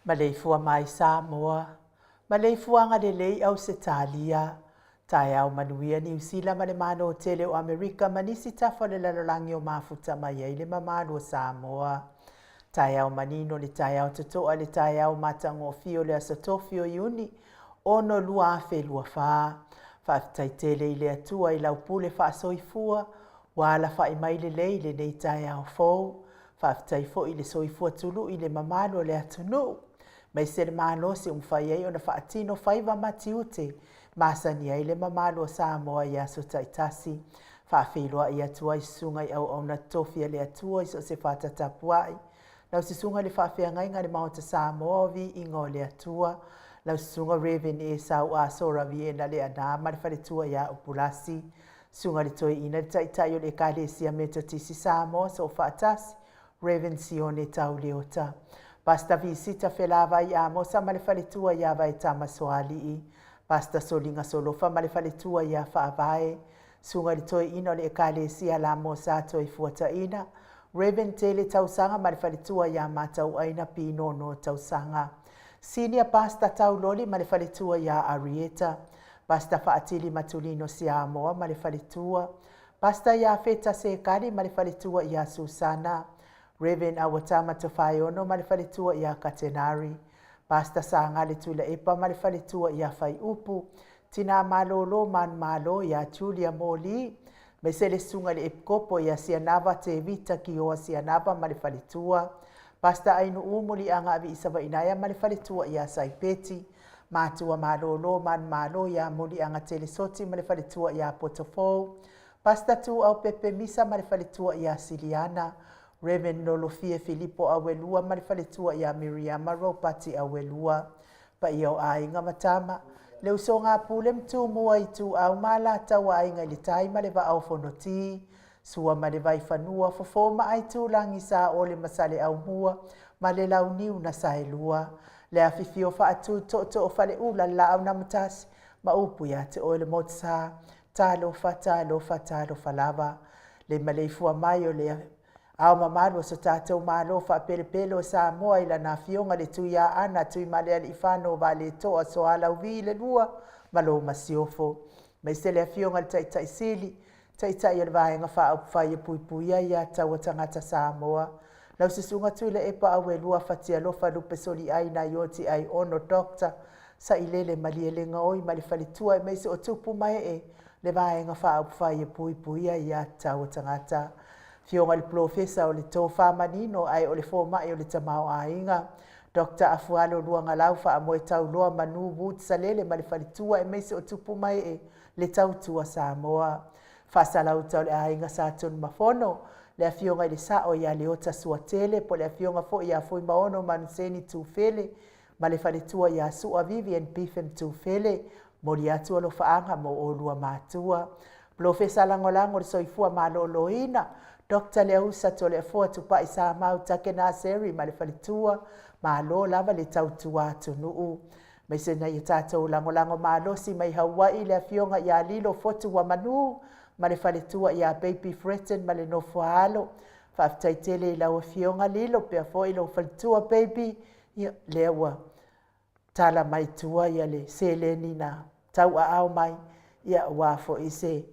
Maleifua mai Samoa, maleifuaga lelei Ausetalia, taeao manuia Niu Sila ma le Malo tele o Amerika ma nisi tafa o le lalolagi o mafuta mai ai le mamalu o Samoa. Taeao manino le taeao totoa le taeao matagofie o le aso Tofi o Iuni 6 2024. Faafetai tele i le Atua i lau pule faasoifua ua alafai mai lelei i lenei taeao fou. Faafetai foi i le soifua tului i le mamalu o le atunuu, aemaise le malosi ua mafai ai ona faatino faiva ma tiute masani ai le mamalu o Samoa i aso taitasi. Faafeiloai atu ai susuga i auauna totofi a le Atua i so o se fata tapuai. Lau susuga i le faafeagaiga a le Maota Samoa o Viiga o le Atua, lau susuga Rev. Esau Asora Viena Leaana ma le faletua ia Upulasi, susuga i le Toeaina le Taitai o le Ekalesia Metotisi Samoa Soofaatasi, Rev. Sione Tau Leota, Pastor Visita Felavai Amosa ma le faletua ia Vaetama Soalii, Pastor Soliga Solofa ma le faletua ia Faavae, susuga i le Toeaina o le Ekalesia Lamosa Toefuataina, Rev. Tele Tausaga ma le faletua ia Matauaina Pinono Tausaga, Senior Pastor Tauloli ma le faletua ia Arieta, Pastor Faatili Matulino Siamoa ma le faletua, Pastor Iafeta Sekali ma le faletua ia Susana, Rev. Awatama Tofaeono ma le faletua ia Katenari, Pastor Sagale Tuilaepa ma le faletua ia Faiupu, Tina Malolo Manumalo ia Julia Moli, aemaise le susuga i le Epikopo ia Sianava Tevita Kioa Sianava ma le faletua, Pastor Ainuu Muliaga Aviisavainaea ma le faletua ia Saipeti, Matua Malolo Manumalo ia Muliaga Telesoti ma le faletua ia Potofou, Pastor Tuau Pepe Misa ma le faletua ia Siliana, Rev. Lolofie Filipo Auelua ma le faletua ia Miriama Ropati Auelua, paia o aiga ma tama, le usoga a Pule ma Tumua, Ituau ma Alataua, Aiga i le Tai ma le Vaa o Fonoti, Sua ma le Vaifanua, Fofo ma Aitulagi, Saole ma Saleaaumua ma le Launiu na Saelua, le afifio faatu tootoo o Faleula, le Laau na Matasi ma upu ia te oe le Motusa. Talofa, talofa, talofa lava. Le maleifua mai o le Ao mamalu o so tatou Malo faapelepele o Samoa i lana Afioga le Tuiaana Tuimalealiifano Vaaletoa Soalauvi le Lua ma lo Masiofo, aemaise le Afioga i le Taitai Sili, Taitai o le Vaega Faaupufai e Puipuia Aia Tatau a Tagata Samoa, lau Susuga Tuilaepa Auelua Fatialofa Lupe Soliai Naioti Aiono Doctor Sailele Malielegaoi ma le faletua aemaise o tupu ma ee le Vaega Faaupufai e Puipuia Aia Tatau a Tagata. Afioga i le Polofesa o le Tofa Manino ae o le Fomai o le Tamaoaiga, Doctor Afualo Luagalau Faamoe Tauloa Manu Wood Salele ma le faletua aemaise o tupu ma ee le Tautua Samoa. Faasalauta o le Aiga Sa Tunumafono, le Afioga i le Sao ia Leota Suatele po o le Afioga foi ia Fuimaono Manuseni Tufele ma le faletua ia Sua Vivian Biffen Tufele, momoli atu alofaaga mo oulua matua. Polofesa Lagolago o le Soifua Maloloina, Doctor Leausa Toleafoa Tupai Samau Takena Seri ma le faletua, malo lava le tautua atunuu. Aemaise nai a tatou lagolago malosi mai Hawaii le Afioga ia Lilo Fotu Wamanu ma le faletua ia Baby Fretton ma le nofo a alo. Faafetai tele i lau Afioga Lilo pea foi lou faletua Baby, ia lea ua tala mai tua ia le seleni na tauaao mai, ia aua foi se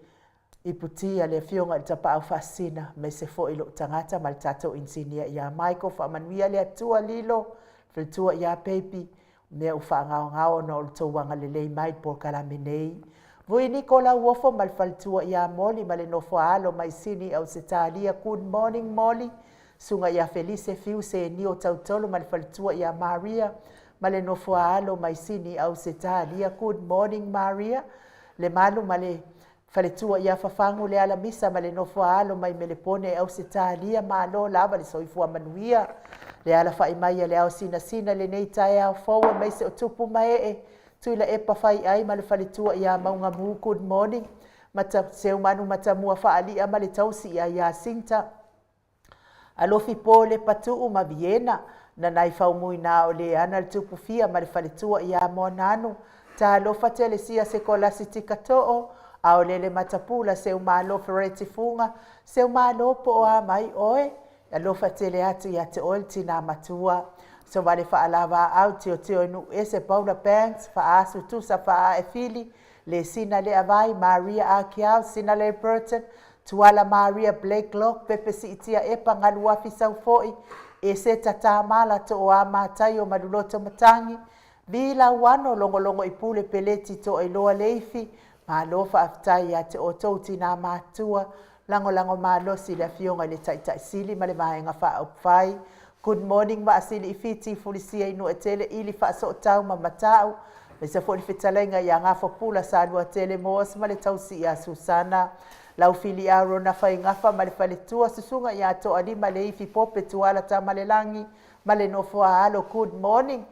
iputi a le Afioga i le Tapaau Faasisina, aemaise foi lou tagata ma le tatou inisinia ia Michael. Faamanuia le Atua Lilo, faletua ia Baby, mea ua faagaogao ona o le tou agalelei mai i le polokalame nei. Vui Niko Lauofo ma le faletua ia Moli ma le nofo a alo mai Sini Ausetalia. Good morning Moli. Susuga ia Felise Fiu Senio Tautolo ma le faletua ia Maria ma le nofo a alo mai Sini Ausetalia. Good morning Maria. Lemalu ma le faletua ia Fafagu Lealamisa ma le nofo a alo mai Melepone Ausetalia. Malo lava le soifua manuia. Le alafai mai a le ao sinasina lenei taeao fou aemaise o tupu ma ee Tuilaepa Faiai ma le faletua ia Maugamu. Good morning. Mata, Seumanu Matamua Faalia ma le tausi ia Yasinta. Alofi po le Patuu ma Viena, na nai faumuina o Leana le Tupufia ma le faletua ia Moananu, Talofa Telesia Sekolasi Tikatoo, Aolele Matapula Seumalo Fereti Fuga, Seumalo po o a mai oe, alofa tele atu ia te oe le tina matua. Sovale Faalavaau, Tiotio i Nuuese, Paula Banks, Faasu Tusa Faae Fili, Lesina Leavai, Maria Akiau, Sinalei Burton, Tuala Maria Blake Locke, Pepe Siitia Epa, Galuafi Saufo'i, Eseta Tamala, Tooa Mataio, Maluloto Matangi, Vi Lauano, Logologo i Pule Peleti Toailoa Leifi, malo faafetai ia te outou tinā matutua, lagolago malosi i le Afioga i le Taitaisili ma le Vaega Faaupufai. Good morning Vaasili i Fiti, Fulisia i Nuuetele, Ili Faasootau ma Matau, aemaise foi le fetalaiga ia Gafapula Saluatele Moas ma le tausi ia Susana. Laufiliao Rona Faigafa ma le faletua, Susuga ia Toalima Leifi Pope Tuala Tamalelagi ma le nofo a alo. Good morning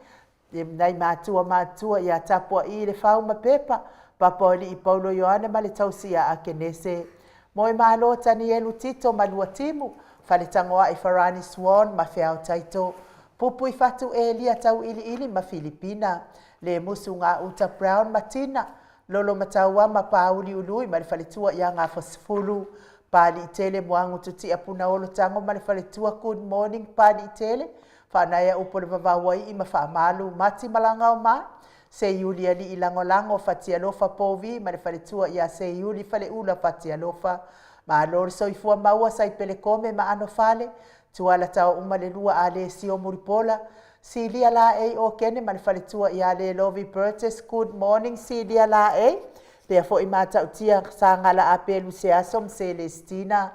e nai matua matutua ia Tapua'i le Fau ma Pepa, Papa o Alii Paulo Ioane ma le tausi ia Akenese. Moe malo Tanielu Tito ma Luatimu, Faletagoai Farani Swan ma Feao Taito. Pupui Fatu Elia Tauiliili ma Filipina, Le Musu Gauta Brown ma Tina, Lolo Mataua ma Pauli Ului ma le faletua ia Gafosefulu. Paliitele Moagu Tutia Punaolo Tago ma le faletua. Good morning Paliitele, Faanaea upu o le Vavauaii ma Faamalu, Mati Malagaoma, Seiuli Alii Lagolago, Fatialofa Povi ma le faletua ia Seiuli Faleula Fatialofa. Malo le soifua maua Saipele Kome ma Anofale, Tuala Taouma le lua Alesio Mulipola, Silia Laei Okene ma le faletua ia Lelovi Burgess. Good morning Silia Laei, pea foi matautia Sagala Apelu Seaso ma Celestina.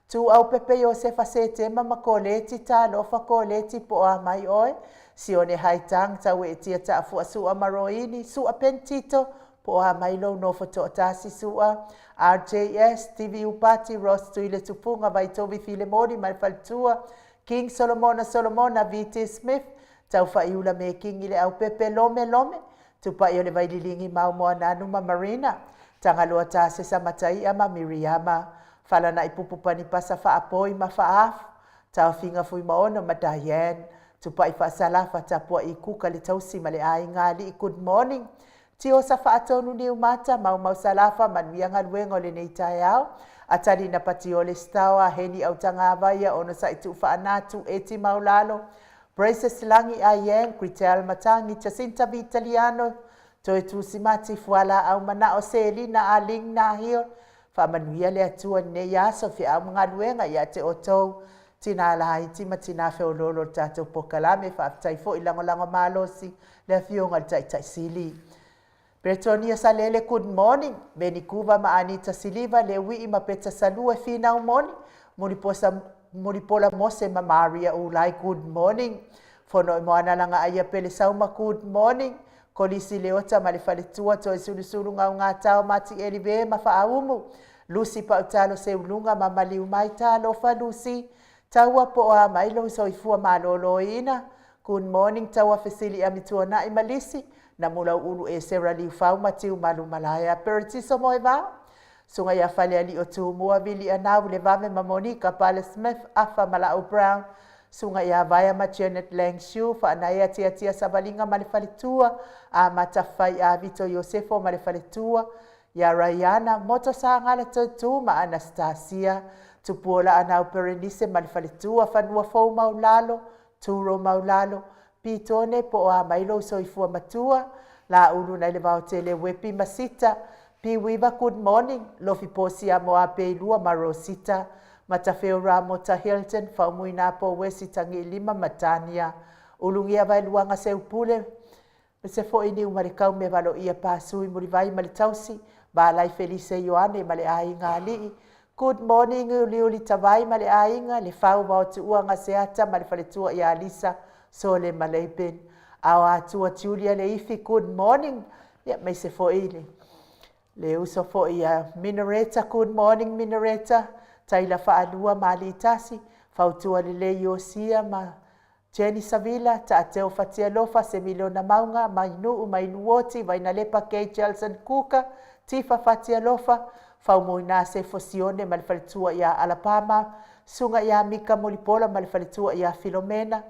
Tuuaupepe Iosefa Setema ma Koleti, Talofa Koleti po o a mai oe, Sione Haitang, Taueetia Taafua Sua ma Roini, Sua Pentito, po o a mai lou nofo toatasi Sua, RJS, Stevie Upati, Ross Tuile Tupuga, Vaitovi Filemoni ma le faletua, King Solomona Solomona, VT Smith, Taufaiula Mekingi le Aupepe, Lome Lome, Tupai o le Vaililigi Mau Moananu ma Marina, Tagaloa Tasesa Mataia ma Miriama, Falana'i Pupu Panipasa Faapoi ma Faafu, Taofiga Fuimaono ma Diane, Tupai Faasalafa Tapua'i Kuka le Tausi ma le Aiga Alii. Good morning Tiosa Faatonu Niumata, Maumau Salafa, manuia galuega o lenei taeao. Atalina Patiole Staoa, Heni Autagavaia, Onosa'i Tuufaanatu, Eti Maulalo, Braces Lagi Aiang, Gritel Matangi, Jacinta Vitaliano, Toe Tusimati, Fualaau Manao, Selina Aling Nahil, Faamanuia le Atua i lenei aso, feau ma galuega ia te outou, tinā laiti ma tinā feoloolo o le tatou polokalame. Faafetai foi lagolago malosi le Afioga i le Taitai Sili. Bretonia Salele, good morning. Venikuva ma Anita Siliva, Leuii ma Peta Salua, Finau Moni, Muliposa, Mulipola Mose ma Maria Ulai, good morning. Fono i Moana Langa Aia Pele Sauma, good morning. Kolisi Leota ma le faletua, Toe Sulusulu Gaugatao Mati Elive ma Faaumu, Lusi Pautalo Seuluga ma Maliu Mai, Talofa Lusi, Taua po o a mai lou soifua malōlōina. Good morning Taua Fesili Amituana'i ma Lisi, Namulau Ulu Esera Liufau ma Tiu Malu Malaea Peretiso Moevao, Suga ia Falealii o Tumua, Vili Anau Levave ma Monika Pale Smith, Afa ma La'au Brown, Suga ia Vaea ma Janet Lang Shu, Faanaea Tiatia Savaliga ma le faletua, Amata Fai'a Vito Iosefo ma le faletua, Ia Raiana, Moto Sagala Toetū ma Anastasia, Tupuola Anau Perenise ma le faletua, Fanua Fou Maulalo, Turo Maulalo, Pitone po o a mai lou soifua matua, Laulu nai le Vaotele Wepi ma Sita, Piuiva Good morning, Lofi Posia mo Apeilua ma Rosita, Matafeo Ramota Hilton, Faumuina Po Wesi Tagiilima ma Tania, Ulugia Vaeluaga Seupule, Ma se foi niu ma le kau me valoia Pasui Mulivai ma le tausi, Valai Felise Ioane ma le aiga alii. Good morning Uliuli Tavai ma le aiga, le fau Vaotuua Gaseata ma le faletua ia Alisa Sole ma Leiben. Ao Atua Julia Leifi, good morning. Ia mai se foi le le uso foi ia Minareta, good morning Minareta. Taila Faalua ma Alitasi, Fautua Lelei Iosia ma Jenny Savila, Taateo Fatialofa, Semiliona Mauga, Mainuu, Mainuoti, Vainalepa Kay Jelson Kuka, Tifa Fatialofa, Faumuina Sefo Sione ma le faletua ia Alapama, Suga ia Mika Mulipola ma le faletua ia Filomena,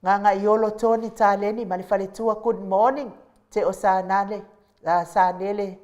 Gagaiolo Tony Taleni ma le faletua. Good morning Teo Sanale, Sanele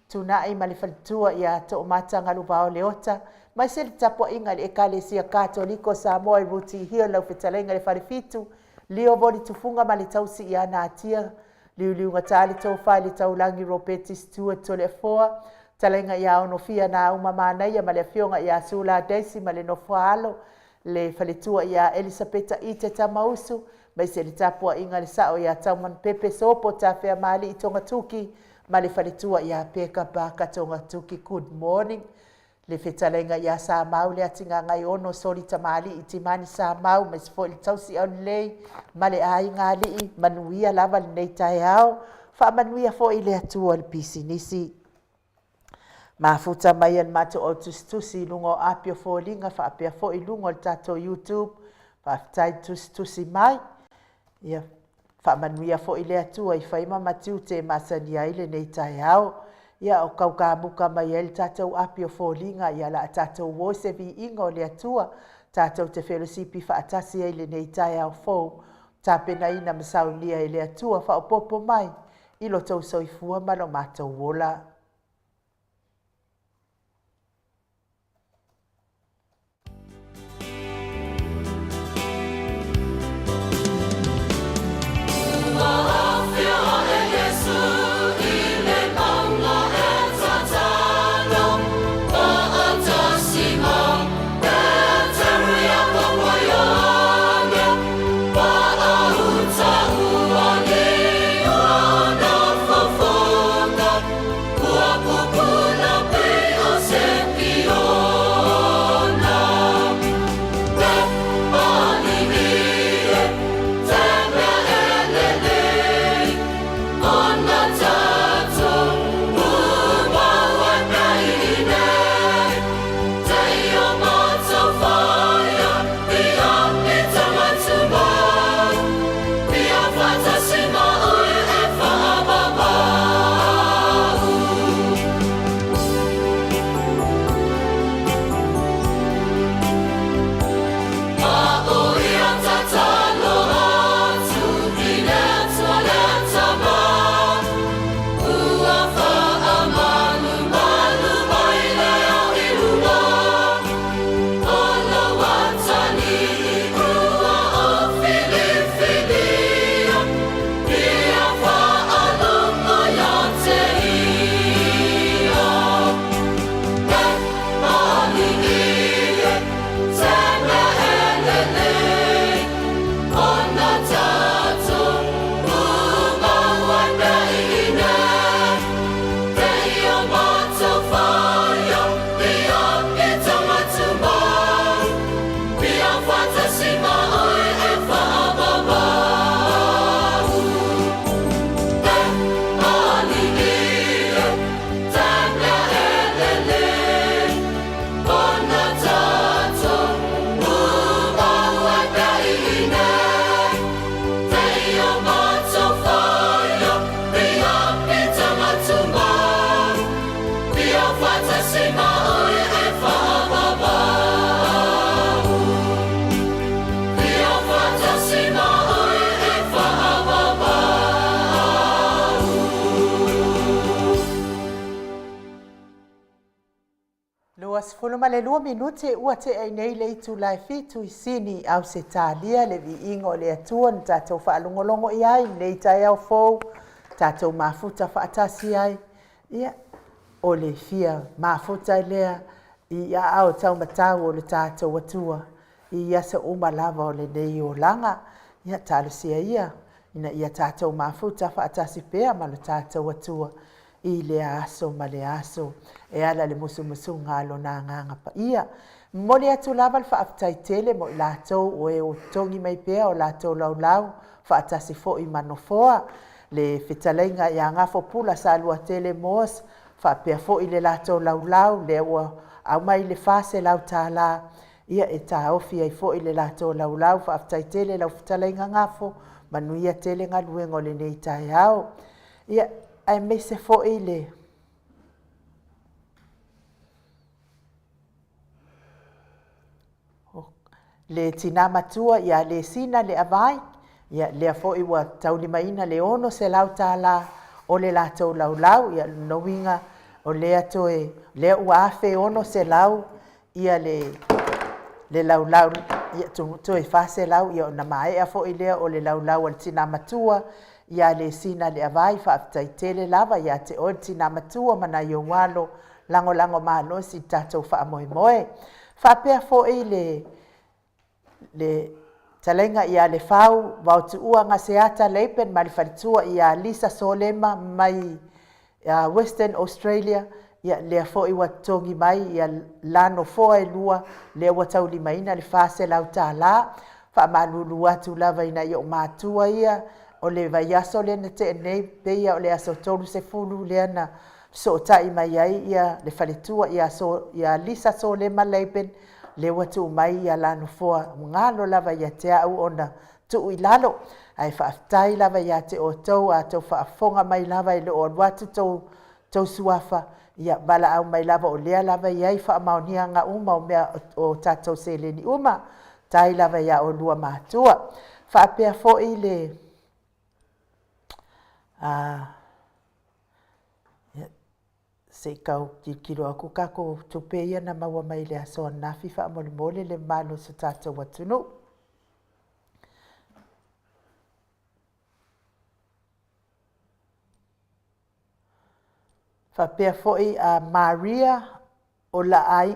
Tuna'i ma le faletua ia Toomata Galuvao Leota, maise le tapuaiga i le Ekalesia Katoliko Samoa i Ruti Hill, lau fetalaiga i le Falefitu, Leo Voli Tufuga ma le tausi ia Natia, Liuliugata le Tofa i le Taulagi Ropeti Stewart Toleafoa, Talaiga ia Onofia Nauma Manaia ma le Afioga ia Sula Daisy ma le nofo a alo, le faletua ia Elisapeta Ite Tamausu, aemaise le tapuaiga a le sao ia Tauman Pepe Sopo Tafeamalii Togatuki ma le faletua ia Peka Parker Togatuki. Good morning. Le fetalaiga ia Samau Leatigaagaiono Soli Tamalii Timani Samau aemaise foi le tausi aulelei ma le aiga alii, manuia lava lenei taeao. Faamanuia foi le Atua i le pisinisi. Mafuta mai e le matou au tusitusi i luga o api o foliga faapea foi i luga o le tatou YouTube. Faafetai tusitusi mai. Ia faamanuia foi le Atua i faiva ma tiute e masani ai lenei taeao. Ia o kaukamuka mai ai le tatou api o foliga, ia o le a tatou o i se viiga o le Atua, tatou te felosipi faatasi ai i lenei taeao fou, tapenaina ma saunia e le Atua, faaopoopo mai i lo outou soifua ma lo matou ola. Ua afio ae Iesu i le mauga e tatalo, Faatasi ma Peteru, Iakopo, Ioane, Paauta ua liua ona fofoga, Ua pupula pei o se piona. A ʻo ia tatalo atu i le Atua le Tama, Ua faamalumalu mai le ao i luna, O lou atalii ua ou filifilia, Ia faalogo ia te ia. E alii e, se mea e lelei, Ona tatou umau ai pea i inei, Te'i o matou whaia i a i tagatu mai, Ia whatasi ma oe e whaamamau. E alii e, te mea e lelei, Ona tatou umau ai pea i inei, Te'i o matou whaia i a i tagatu mai, Ia whatasi ma oe e whaamamau. Ia whatasi ma oe e whaamamau. 22 minute ua tea ai nei le itula e fitu i Sini, Ausetalia, le viiga o le Atua na tatou faalogologo i ai i lenei taeao fou, tatou mafuta faatasi ai. Ia, o le fia mafuta lea i aao taumatau o le tatou Atua i aso uma lava o lenei olaga. Ia, talosia ia ina ia tatou mafuta faatasi pea ma lo tatou Atua i lea aso ma lea aso e ala i le musumusuga a Lona Agaga Paia. Momoli atu lava le faafetai tele mo i latou o e o totogi mai pea o latou laulau faatasi foi ma nofoa, le fetalaiga ia Gafopula Saluatele Moss faapea foi le latou laulau lea ua aumai le $400 ia e taofi ai foi le latou laulau. Faafetai tele lau fetalaiga Gafo, manuia tele galuega o lenei taeao. Ia, aemaise foi le le tinā matua ia Lesina Leavai, ia lea foi ua taulimaina le $600 o le latou laulau. Ia lona uiga o lea toe lea ua $1,600 ia le laulau. Ia, toe 400, ia ona maea foi lea o le laulau a le Tina Matua ia Lesina Leavai. Faafetai tele lava ia te oe le Tina Matua ma nai ou alo, lagolago malosi i le tatou faamoemoe. Faapea foi le fetalaiga ia Lefau Vaotuua Gaseata Laban ma le faletua ia Lisa Solema mai Western Australia, ia lea foi ua totogi mai ia la nofoa e 2, lea ua taulimaina le $400. Faamalulu atu lava i nai ou matua ia, o le vaiaso lea na tea nei, pei lava o le aso 30 lea na fesootai mai ai ia le faletua ia Lisa Solema Laban, lea ua tuu mai ia la nofoa, ua galo lava ia te au ona tuu i lalo. Ae faafetai lava ia te outou a outou faafofoga mai lava e le o alu atu tou suafa, ia valaau mai lava o lea lava e i ai faamaoniaga uma o mea o tatou seleni uma. Faafetai lava ia oulua matua. Faapea foi le se i tau tilotilo atu tatou tupe ia na maua mai le aso ananafi faamolemole le mamalu o si o tatou atunuu. Faapea foi a Maria Olaaiga,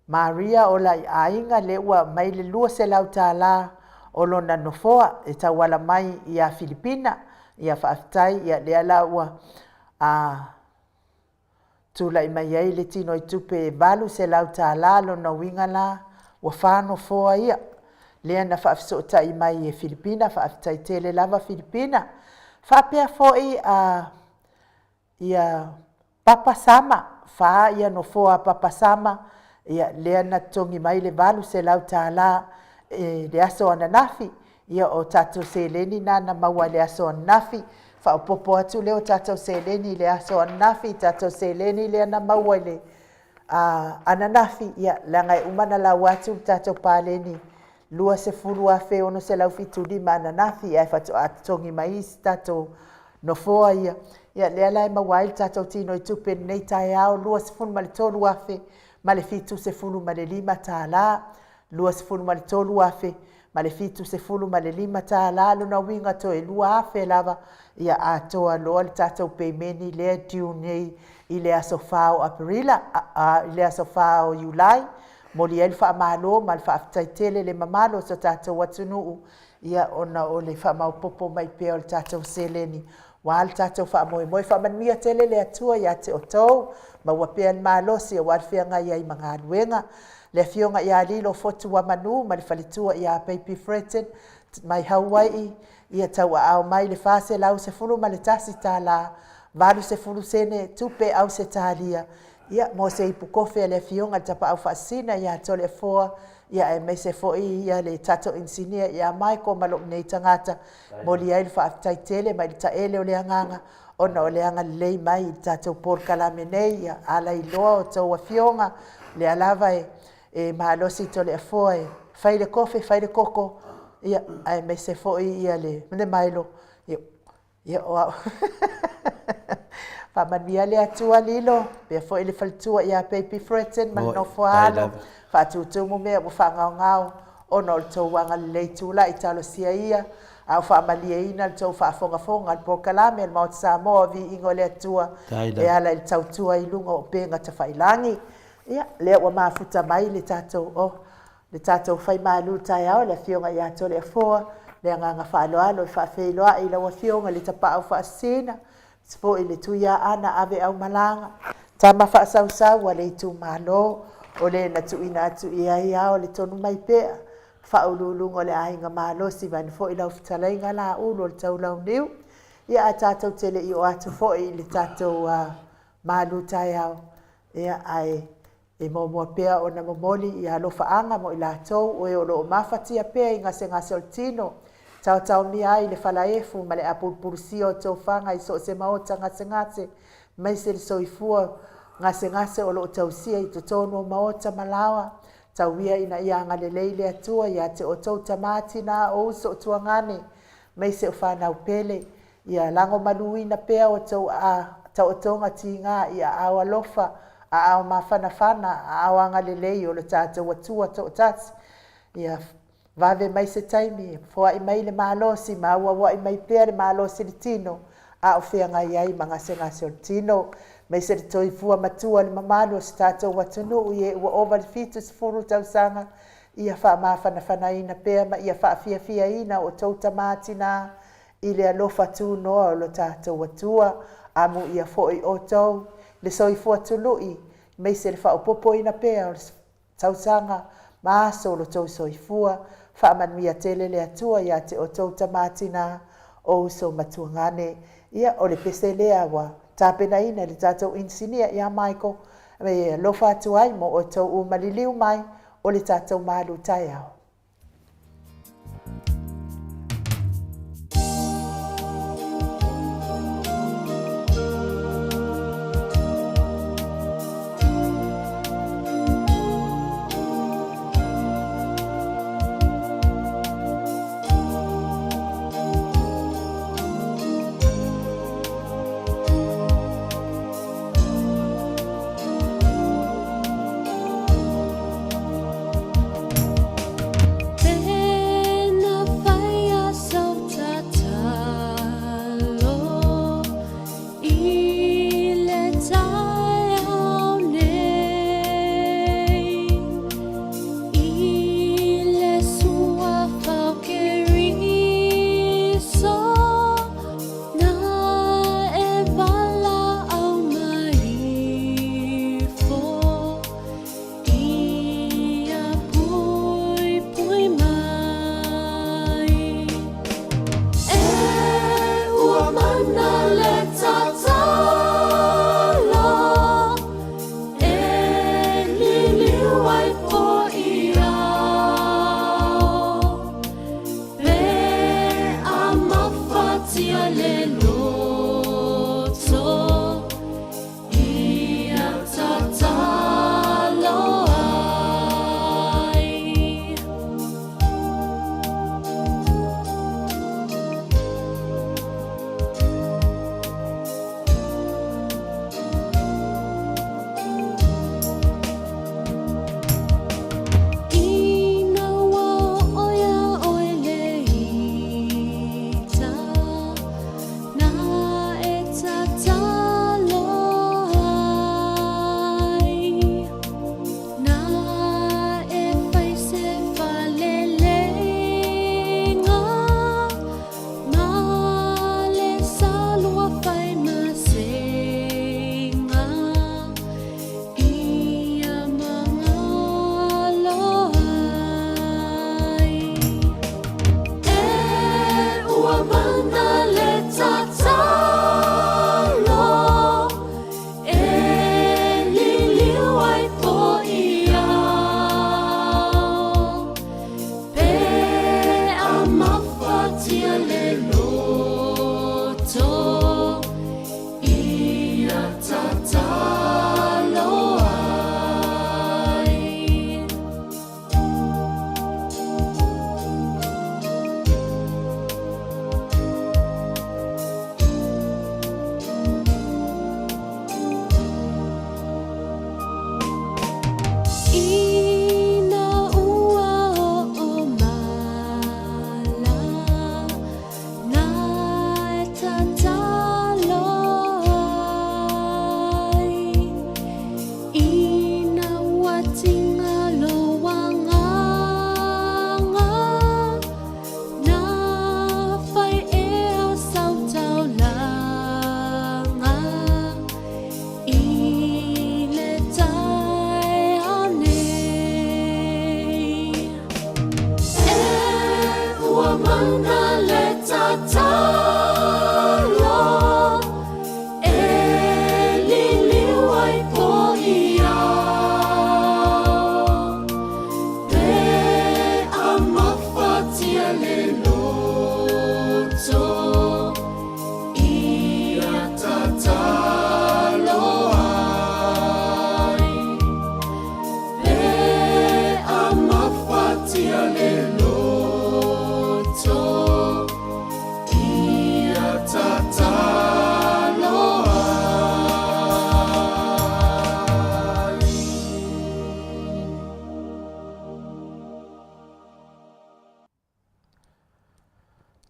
Maria Olaiaiga, lea ua aumai le $200 o lona nofoa e tauala mai ia Filipina. Ia faafetai, ia lea la ua tulai mai ai le tinoitupe e $800, lona uiga la ua 4 nofoa ia lea na faafesootai mai e Filipina. Faafetai tele lava Filipina. Faapea foi ia Papa Sama, 4 ia nofoa a Papa Sama, ia lea na totogi mai le $800 i le aso ananafi. Ia o tatou seleni na na maua i le aso ananafi. Faaopoopo atu lea o tatou seleni i le aso ananafi, tatou seleni lea na maua i le ananafi, ia leaga e uma ona lau atu le tatou paleni $20,675 ananafi, ae faatoa totogi mai isi tatou nofoa ia. Ia lea la e maua ai le tatou tinoitupe i lenei taeao $23,075, $23,075, lona uiga toe $2,000 lava ia atoa loa le tatou pemeni lea e due nei i le aso 4 o Aperila, i le aso 4 o Iulai. Momoli ai le faamalo ma le faafetai tele i le mamalu o si o tatou atunuu, ia ona o le faamaopoopo mai pea o le tatou seleni aua le tatou faamoemoe. Faamanuia tele le Atua ia te outou, maua pea le malosi aua le feagai ai ma galuega. Le afioga ia Lilo Fotuamanu ma le faletua ia Baby Fredden mai Hawaii, ia tauaao mai le $411 80sene tupe Ausetalia, ia mo se ipu kofe a le afioga i le Tapaau Faasisina ia Toleafoa, ia aemaise foi ia le tatou inisinia ia Michael ma lou nei tagata. Momoli ai le faafetai tele mai le taele o le agaga ona o le agalelei mai i le tatou polokalame nei. Ia ala i loa outou afioga, lea lava e malosi Toleafoa e fai le kofe, fai le koko, ia aemaise foi ia le mailo. Ia o au. Faamanuia le Atua Lilo, faapea foi le faletua ia Baby Fredden ma le nofo a alo, faatutumu mea ua faagaogao ona o le tou agalelei tulai. Talosia ia a o faamalieina le tou faafogafoga i le polokalame a le Maota Samoa o Viiga o le Atua e ala i le tautua i luga o upega tafailagi. Ia, lea ua mafuta mai le tatou le tatou faimalu taeao le afioga ia Toleafoa, le agaga faaaloalo e faafeiloai i lau afioga i le Tapaau Faasisina, aemaise foi le Tuiaana ave aumalaga, tama faasausau a le itumalo, o le na tuuina atu i ai ao le tonu mai pea, faauluuluga o le aiga malosi, vaeane foi lau fetalaiga Laulu o le Taulauniu. Ia ae tatou te le i oo atu foi i le tatou malu taeao, ia ae e muamua pea ona momoli ia alofaaga mo i latou o e o lo o mafatia pea i gasegase o le tino, taotaomia ai le falaefu ma le apulupulusia o tofaga i so o se maota gasegase, aemaise le soifua gasegase o lo o tausia i totonu o maota ma laoa. Tau ia ina ia agalelei le Atua ia te outou tama, tina, o uso, o tuagane, aemaise o fanau pele, ia lagomaluina pea outou taotoga tiga i aao alofa. Aao mafanafana, aao agalelei o le tatou Atua toatasi. Ia vave mai se taimi e foai mai le malosi ma auauai mai pea le malosi i le tino, a o feagai ai ma gasegase o le tino. Aemaise le soifua matua o le mamalu o si tatou atunuu i e ua ova i le 70 tausaga, ia faamafanafanaina pea ma ia faafiafiaina o outou tama tina i le alofa tunoa o lo tatou Atua. Amuia foi outou le soifua tului, aemaise le faaopoopoina pea o tausaga ma aso o lo outou soifua. Faamanuia tele le Atua ia te outou tama tina o uso ma tuagane. Ia, o le pese lea ua tapenaina e le tatou inisinia ia Michael e alofa atu ai mo outou ua maliliu mai o le tatou malu taeao.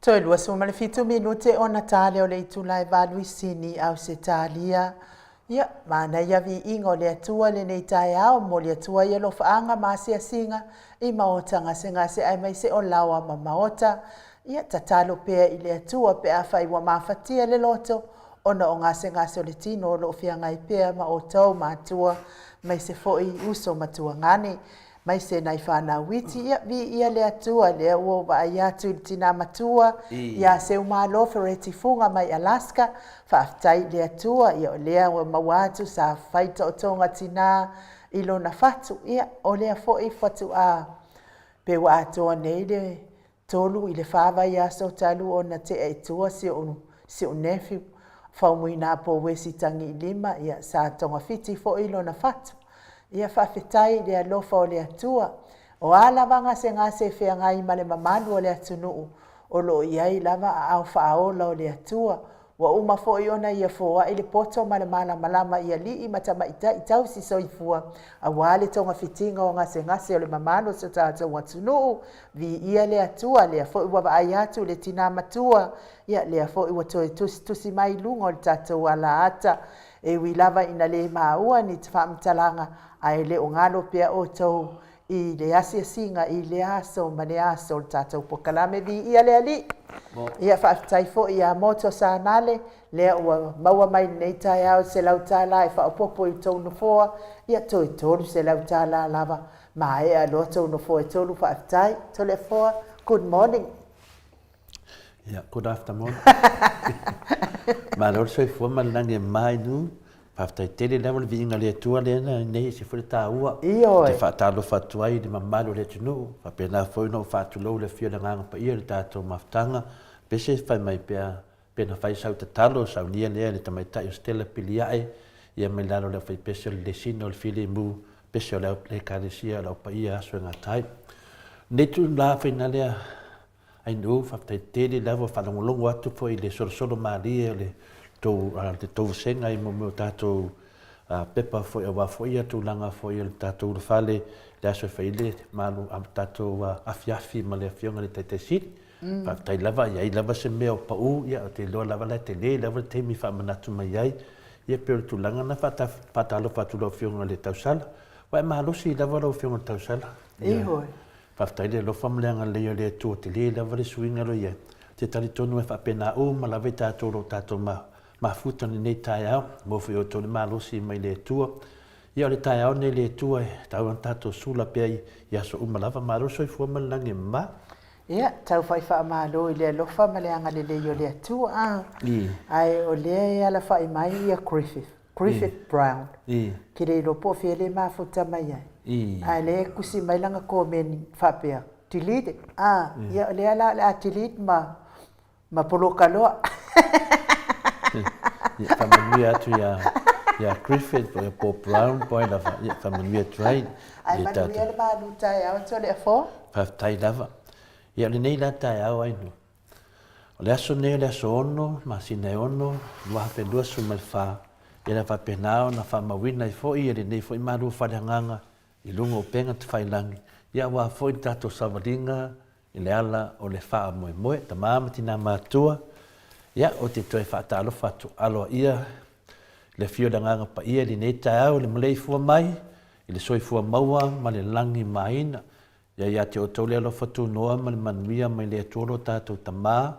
Toe 27 minute ona ta lea o le itula e 8 i Sini, Ausetalia. Ia, manaia viiga o le Atua i lenei taeao, momoli atu ai alofaaga ma asiasiga i maota gasegase aemaise o laoa ma maota. Ia, tatalo pea i le Atua pe afai ua mafatia le loto ona o gasegase o le tino o lo o feagai pea ma outou matua, aemaise foi uso ma tuagane. Maise nai fanau iti, ia, viia le Atua, lea ua ou vaai atu i le tina matua, ia Seumalo Fereti Fuga mai Alaska, faafetai i le Atua, ia o lea ua maua atu sa fai taotoga tina i lona fatu, ia, o lea foi faatoa pe ua atoa nei le 3 i le 4 vaiaso talu ona tea i tua si ou, si ou nephew, Faumuina Pouesi Tagiilima, ia, sa togafiti foi lona fatu. Ia, faafetai i le alofa o le Atua. O a lava gasegase e feagai ma le mamalu o le atunuu, o lo o i ai lava aao faaola o le Atua. Ua uma foi ona Ia foai le poto ma le malamalama i alii ma tamaitai tausi soifua, aua le togafitiga o gasegase o le mamalu o si o tatou atunuu. Viia le Atua, lea foi ua vaai atu i le tina matua, ia lea foi ua toe tusitusi mai i luga o le tatou alaata. E ui lava ina le maua ni faamatalaga, ae le o galo pea outou i le asiasiga i lea aso ma lea aso o le tatou polokalame. Viia le Alii! Ia faafetai foi ia Moto Sanale, lea ua maua mai i lenei taeao i $100 e faaopoopo i tou nofoa, ia toe $300 lava, maea loa tou nofoa e tolu, faafetai. Toleafoa, good morning. Yeah, good afternoon. Malo le soifua ma le lagi e mama i nu. Faafetai tele lava le viiga le Atua lea na nei ese foi le taua. Ioe. Te faatalofa atu ai i le mamalu o le atunuu. Faapena foi ona ou faatulou le afio o le Agaga Paia i le tatou mafutaga. Pese fai mai pea pe na fai sau tatalo saunia lea i le tamaitai o Stella Piliae ia mai lalo o le aufaipese o le Lesina o le Filemu pese o le Ekalesia o le Au Paia Aso e Gata ai. Nei tu la faina lea Ainuu, faafetai tele lava faalogologo atu foi i le solosolo malie o le tou le tou vasega i mea o tatou pepa foi aua foi ia tulaga foi o le tatou ulufale le aso e fai ai le malu tatou afiafi ma le afioga i le Taitai Sili. Faafetai lava, e i ai lava se mea o pau, ia ou te iloa lava la e tele lava le taimi e faamanatu mai ai. Ia pei o le tulaga lena e faatalofa atu i lau Afioga i le tausala. Ua e malosi lava lau Afioga i le tausala. Ioe. Faafetai le alofa ma le agalelei o le Atua, tele lava le suiga o lo o i ai. Ou te talitonu e faapena uma lava i tatou o lo o tatou mafuta i lenei taeao. Maua foi e outou le malosi mai le Atua. Ia o le taeao lenei le Atua e tatau ona tatou sula pea i aso uma lava. Malo le soifua ma le lagi e mama. Ia, tau fai faamalo i le alofa ma le agalelei o le Atua, a. Ae o lea e alafai mai ia Griffith, Griffith Brown. Ke le iloa po o fea le mafuta mai ai. Ae lea e tusi mai lana komeni faapea, delete it. A, ia o lea la o le a delete ma ma poloka loa. Ia, faamanuia atu ia, ia Griffith po o ia Paul Brown po o ai lava, ia faamanuia atu ai. Ae manuia le malu taeao Toleafoa. Faafetai lava. Ia, o lenei la taeao Ainuu. O le aso nei o le aso 6, masina e 6, 2024, ia na faapena ona faamauina ai foi e lenei foi malu faaleagaga i luga o upega tafailagi, ia aua foi le tatou savaliga i le ala o le faamoemoe. Tama ma tina matutua, ia, ou te toe faatalofa atu aloaia i le afio o le Agaga Paia i lenei taeao i le maleifua mai i le soifua maua ma le lagi maina. Ia ia te outou le alofa tunoa ma le manuia mai le Atua lo tatou Tama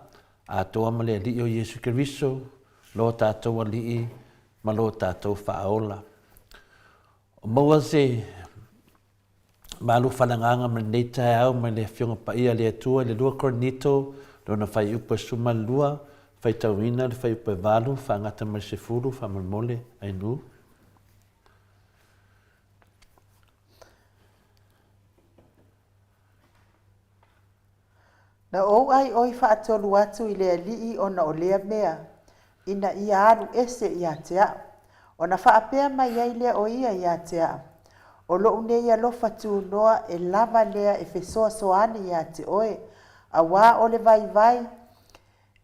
atoa ma le Alii o Iesu Keriso, lo tatou Alii ma lo tatou Faaola. O maua se Malu faaleagaga ma lenei taeao mai le Afioga Paia a le Atua i le 2 Korinito, lona fuaiupu e 12, faitauina le fuaiupu e 8, faagata mai le 10, faamolemole, Ainuu. Na ou ʻaiʻoi faatolu atu i le Alii ona o lea mea, ina ia alu ese ia te aʻu. Ona faapea mai ai lea o ia ia te aʻu, O loʻu nei alofa tunoa e lava lea e fesoasoani ia te oe, auā o le waiwai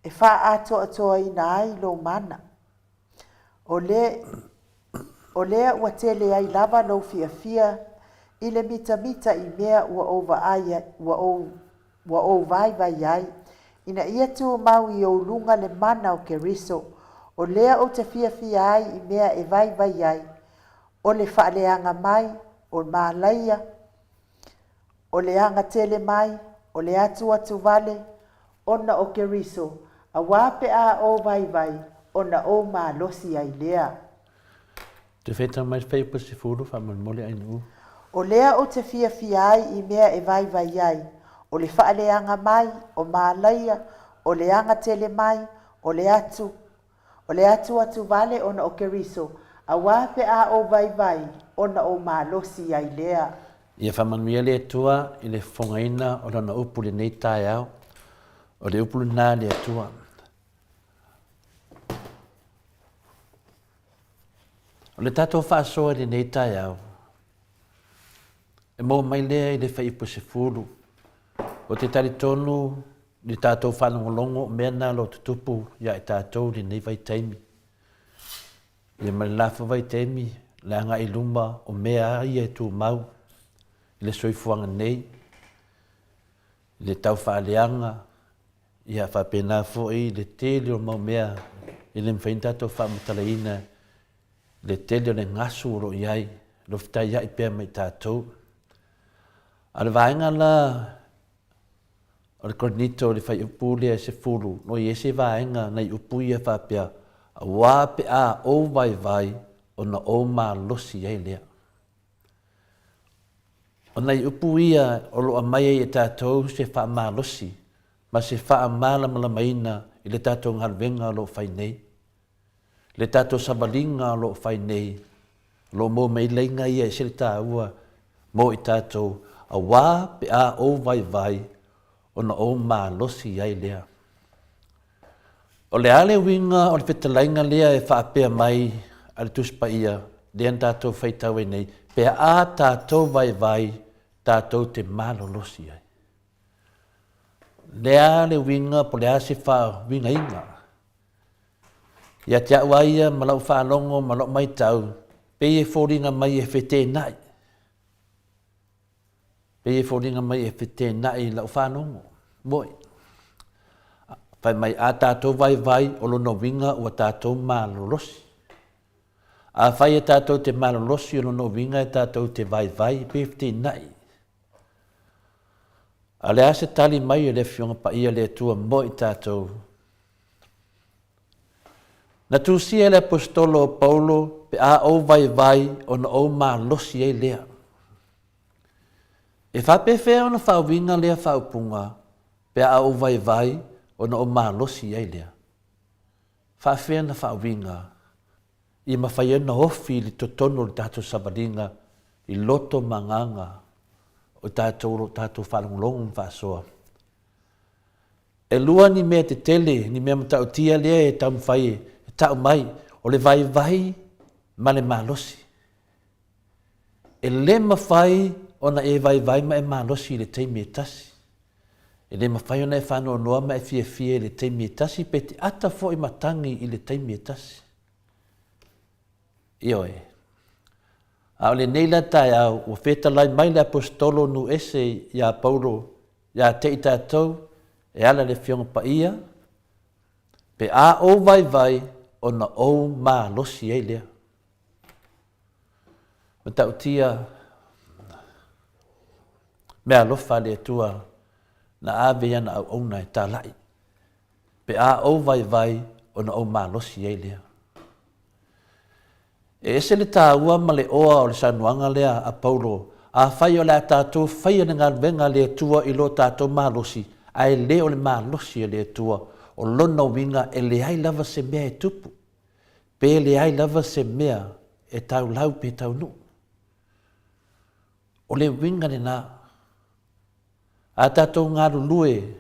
e faaatoatoaina ai lou mana. O le, o lea ua tele ai lava lou fiafia i le mitamita i mea ua ou vaai, ua ou, ua ou vaivai ai, Ina ia tumau i ou luga le mana o Keriso, o lea ou te fiafia ai i mea e vaivai ai, o le faaleaga mai, o malaia, o le agatele mai, o le atuatuvale, ona o Keriso, auā pe a ou vaivai, ona ou malosi ai lea. Toe faitau mai le fuaiupu 10 faamolemole Ainuu. O lea ou te fiafia ai i mea e vaivai ai, o le faaleaga mai, o malaia, o le agatele mai, o le atu, o le atuatuvale ona o Keriso, auā pe a ou vaivai, ona ou malosi ai lea. Ia faamanuia le Atua i le fofogaina o Lana upu i lenei taeao. O le upu lena a le Atua. O le tatou faasoa i lenei taeao, e maua mai lea i le fuaiupu 10. Ou te talitonu i le tatou faalogologo o mea na o lo o tutupu ia i tatou i lenei vaitaimi. Ia ma le la foi vaitaimi, le agai i luma o mea ia e tumau i le soifuaga nei, i le taufaaleaga, Ia faapena foi le tele o mau mea e le mafai ona tatou faamatalaina le tele o le gasu o lo o i ai, o lo o fetaiai pea ma i tatou. A o le vaega la o le Korinito i le fuaiupu lea e 10, o lo o i ai se vaega nai upu ia faapea, Aua pe a ou vaivai ona ou malosi ai lea. O nai upu ia o lo o aumai ai e tatou se faamalosi ma se faamalamalamaina i le tatou galuega o lo o fai nei, le tatou savaliga o lo o fai nei, o lo o maua mai ai laina ia e ese le taua mo i tatou, aua pe a ou vaivai ona ou malosi ai lea. O le a le uiga o le fetalaiga lea e faapea mai a le Tusi Paia lea na tatou faitau ai nei, pe a tatou vaivai tatou te malolosi ai? Le a le uiga po o le a se faauigaina? Ia te au lava ia ma lau faalogo ma lau matau, pei e foliga mai e feteenai. Pei e foliga mai e feteenai i lau faalogo. Moi. Fai mai, a tatou vaivai, o lona uiga ua tatou malolosi. Afai e tatou te malolosi, o lona uiga e tatou te vaivai, pei e feteenai. A o le a se tali mai a le Afioga Paia a le Atua mo i tatou? Na tusia e le Aposetolo o Paulo, pe a ou vaivai ona ou malosi ai lea. E faapefea ona faauiga lea faaupuga, pe a ou vaivai ona ou malosi ai lea? Faafefea ona faauiga ia mafai ai ona ofi i totonu o le tatou savaliga i loto ma agaga o tatou o lo o tatou faalogologo ma faasoa? E lua ni mea tetele, ni mea matautia lea e taumafai e tau mai, o le vaivai ma le malosi. E le mafai ona e vaivai ma e malosi i le taimi e tasi. E le mafai ona e faanoanoa ma e fiafia i le taimi e tasi pe te ata foi matagi i le taimi e tasi. Ioe. A o lenei la taeao, ua fetalai mai le Aposetolo nu ese iā Paulo iā te i tatou e ala i le Afioga Paia, pe a ou vaivai ona ou malosi ai lea. Matautia meaalofa a le Atua na ave i ana auauna e talai, pe a ou vaivai ona ou malosi ai lea. E ese le taua ma le oa o le saunoaga lea a Paulo, Afai o le a tatou faia le galuega a le Atua i lo tatou malosi, ae le o le malosi a le Atua, o lona uiga e leai lava se mea e tupu, pe leai lava se mea e taulau pe taunuu. O le uiga lena. A tatou galulue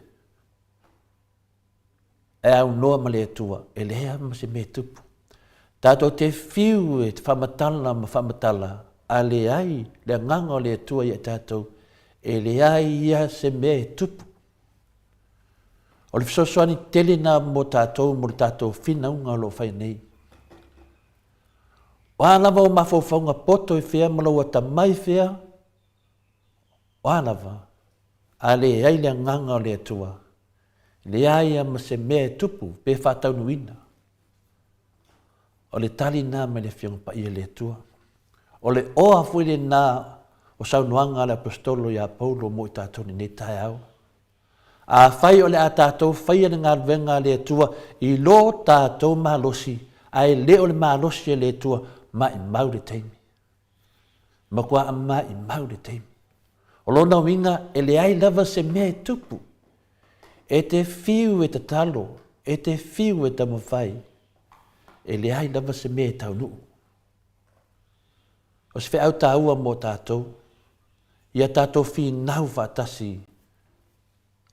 e aunoa ma le Atua, e leai lava ma se mea e tupu. Tatou te fiu e faamatala ma faamatala, a leai le agaga o le Atua ia i tatou, e leai ia se mea e tupu. O le fesoasoani tele lena mo tatou mo le tatou finauga o lo o fai nei. O a lava ou mafaufauga poto i fea ma lou atamai i fea, o a lava, a leai le agaga o le Atua, Leai a ma se mea e tupu pe faataunuuina. O le tali lena mai le Afioga Paia a le Atua. O le oa foi lena o saunoaga a le Aposetolo ia Paulo mo i tatou i lenei taeao. Afai o le a tatou faia le galuega a le Atua i lo tatou malosi, ae le o le malosi a le Atua, maimau le taimi. Matua maimau le taimi. O lona uiga, e leai lava se mea e tupu. E te fiu e tatalo, e te fiu e taumafai, e leai lava se mea e taunuu. O se feau taua mo tatou, ia tatou finau faatasi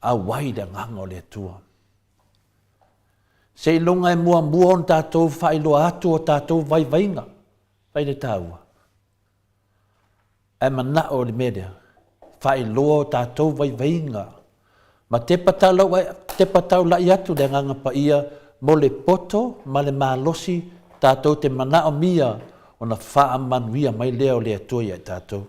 auai le Agaga o le Atua. Seiloga e muamua ona tatou faailoa atu o tatou vaivaiga, fai le taua. Ae manao i le mea lea, faailoa o tatou vaivaiga ma tepa tepa taulai atu le Agaga Paia mo le poto ma le malosi tatou te manaomia ona faamanuia mai lea o le Atua ia i tatou.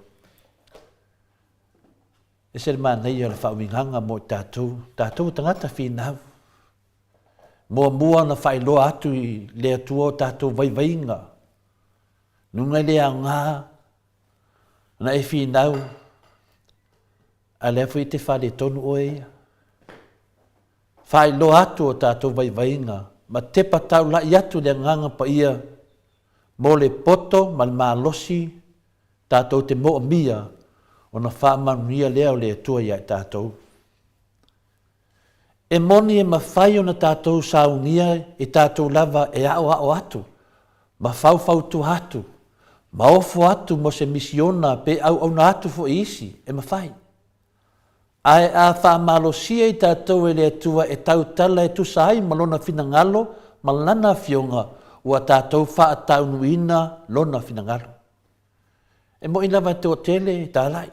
Ese le manaia o le faauigaga mo i tatou, tatou o tagata finau. Muamua ona faailoa atu i le Atua o tatou vaivaiga, Luga i le aoga na e finau, a lea foi e te faaletonu oe ia. Faailoa atu o tatou vaivaiga ma tepa taulai atu le Agaga Paia mo le poto ma le malosi tatou te moomia ona faamanuia lea o le Atua ia i tatou. E moni e mafai ona tatou saunia i tatou lava e aoao atu, ma faufautua atu, ma ofo atu mo se misiona pe auauna atu foi i isi, e mafai. Ae a faamalosia i tatou e le Atua e tautala e tusa ai ma Lona finagalo ma Lana Afioga, ua tatou faataunuuina Lona finagalo. E moni lava e toatele e talai,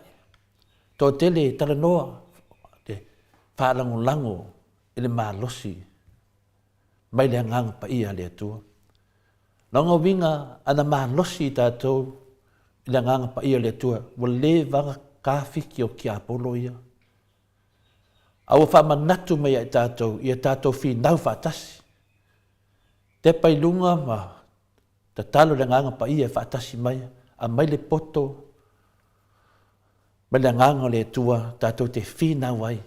toatele e talanoa, te faalagolago i le malosi mai le Agaga Paia a le Atua. Lona uiga, ana malosi i tatou i le Agaga Paia o le Atua, ua leva ona tafiki o tiapolo ia. A ua faamanatu mai ia i tatou, ia tatou finau faatasi. Tepa i luga ma Tatalo le Agaga Paia e faatasi mai, aumai le poto mai le Agaga o le Atua tatou te finau ai,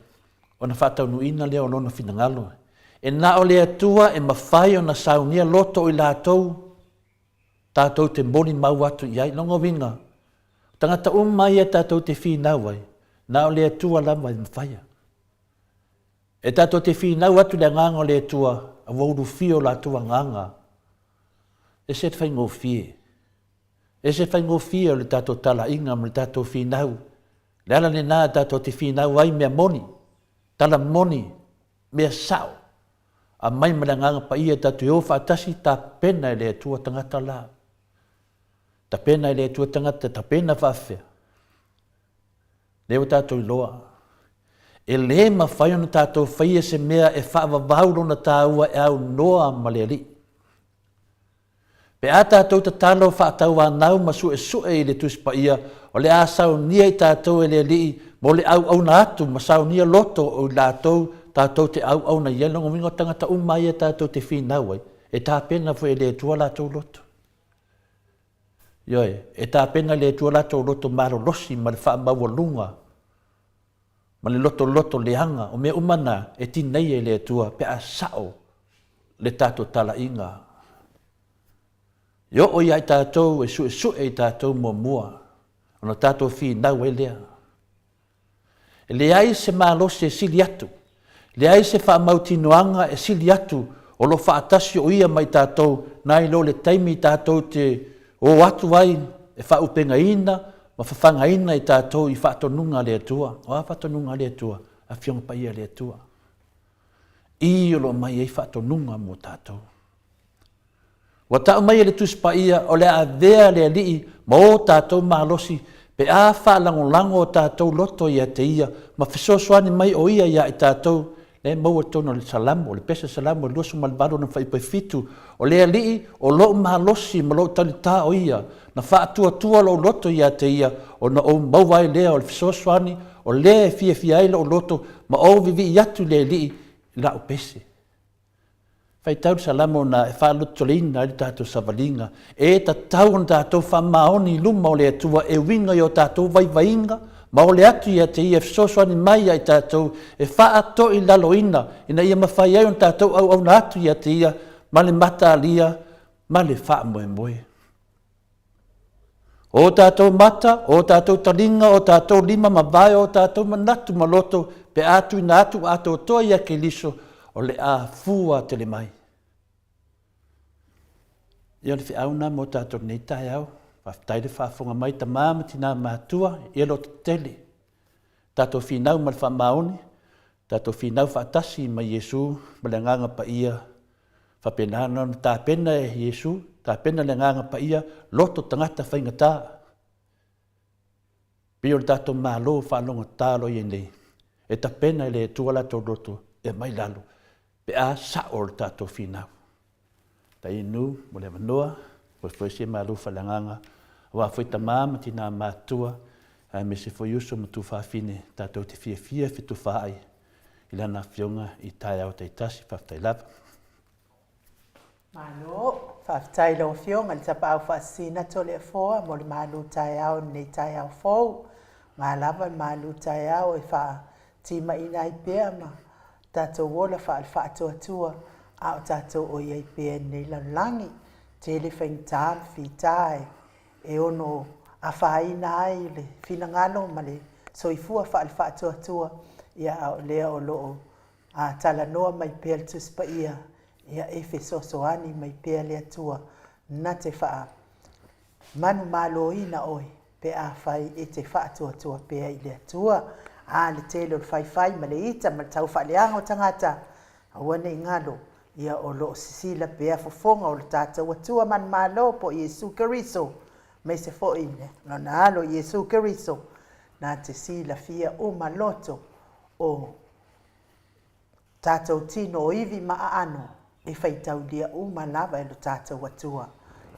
ona faataunuuina lea o Lona finagalo. E na o le Atua e mafai ona saunia loto o i latou tatou te molimau atu i ai. Lona uiga, o tagata uma ia tatou te finau ai, na o le Atua lava e mafaia. E tatou te finau atu i le Agaga o le Atua, a ua ulufia o latou agaga. Ese le faigofie. Ese le faigofie o le tatou talaiga ma le tatou finau. Le ala lena tatou te finau ai mea moni, tala moni, mea sao. Aumai ma le Agaga Paia tatou te o faatasi tapena e le Atua tagata la. Tapena e le Atua tagata, tapena faafefea. Lea ua tatou iloa, e lē mafai ona tatou faia se mea e faavavau lona taua e aunoa ma le Alii. Pe a tatou tatalo faatauanau ma suesue i le Tusi Paia, o le a saunia i tatou e le Alii mo le auauna atu ma saunia loto o i latou tatou te auauna i ai. Lona uiga o tagata uma ia tatou te finau ai, e tapena foi e le Atua latou loto. Ioe, e tapena e le Atua latou loto malolosi ma le faamaualuga ma le lotoloto leaga, o mea uma na e tineia e le Atua pe a sao le tatou talaiga. E oo ia i tatou e suesue i tatou muamua ona tatou finau ai lea. E leai se malosi e sili atu, leai se faamautinoaga e sili atu o lo o faatasi o Ia ma i tatou nai lo le taimi tatou te o atu ai e faaupegaina ma fafagaina i tatou i faatonuga a le Atua. O a faatonuga a le Atua? Afioga Paia a le Atua. I o lo o mai ai faatonuga mo tatou. Ua tau mai e le Tusi Paia, o le a avea le Alii ma o tatou malosi pe a faalagolago o tatou loto ia te Ia ma fesoasoani mai o Ia ia i tatou. Lea e maua i totonu o le Salamo, o le Pese Salamo e 28 ona fuaiupu 7, O le Alii o lou malosi ma lou talitā o Ia, na faatuatua lou loto ia te Ia, ona ou maua ai lea o le fesoasoani o lea e fiafia ai lou loto, ma ou vivii atu i le Alii. i la'u pese. Faitau le Salamo na e faalototeleina ai le tatou savaliga, e tatau ona tatou faamaoni i luma o le Atua e uiga i o tatou vaivaiga ma ole atu ia te Ia e fesoasoani mai ia i tatou e faatoilaloina ina ia mafai ai ona tatou auauna atu ia te Ia ma le mataalia ma le faamoemoe. O tatou mata, o tatou taliga, o tatou lima ma vae, o tatou manatu ma loto, pe a tuuina atu atoatoa ia Keriso, o le a fua tele mai. Ia o le feau lena mo tatou lenei taeao. Faafetai le faafofoga mai tama ma tina matua, ia lototetele. Tatou finau ma le faamaoni, tatou finau faatasi ma Iesu ma le Agaga Paia Faapena ona tapena e Iesu, tapena le Agaga Paia, loto tagata faigata. Pei o le tatou Malo faalogogata o lo o i ai nei, e tapena e le Atua latou loto e aumai lalo pe a sao le tatou finau. Tainu mo le avanoa, foefoe se malu faaleagaga, aua foi tama ma tina matutua, aemaise foi uso ma tuafafine tatou te fiafia fetufaai i Lana Afioga i taeao taitasi. Faafetai lava. Malo, faafetai i lau Afioga i le Tapaau Faasisina Toleafoa mo le malu taeao i lenei taeao fou. Nga lava le malu taeao e faatimaina ai pea ma tatou ola faale-faatuatua a o tatou o i ai pea i lenei lalolagi. Tele faigata ma fita e ono afaina ai le finagalo ma le soifua faale-faatuatua, ia a o lea o lo o talanoa mai pea le Tusi Paia, ia e fesoasoani mai pea le Atua na te faamanumaloina oe pe afai e te faatuatua pea i le Atua. A le tele o le faifai ma le ita ma le taufaaleaga o tagata, aua ne i galo, ia o lo o sisila pea fofoga o lo tatou Atua manumalo po o Iesu Keriso, aemaise foi Lona Alo Iesu Keriso, na te silafia uma loto o tatou tino o ivi ma aano e faitaulia uma lava e lo tatou Atua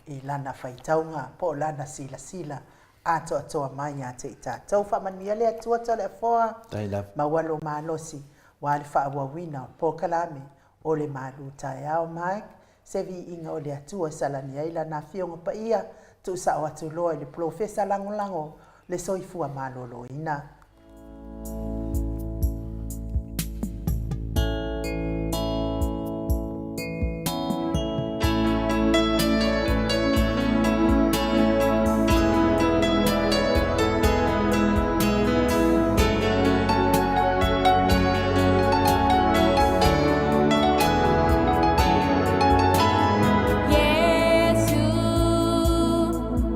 i Lana faitauga po o Lana silasila atoatoa mai ia te i tatou. Faamanuia le Atua Toleafoa, maua lo malosi aua le faaauauina o le polokalame o le malu taeao Mike, se viiga o le Atua e salani ai Lana Afioga Paia, tuusao atu loa i le Polofesa Lagolago le Soifua Maloloina. Iesu,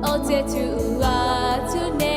o te tuu atu nei.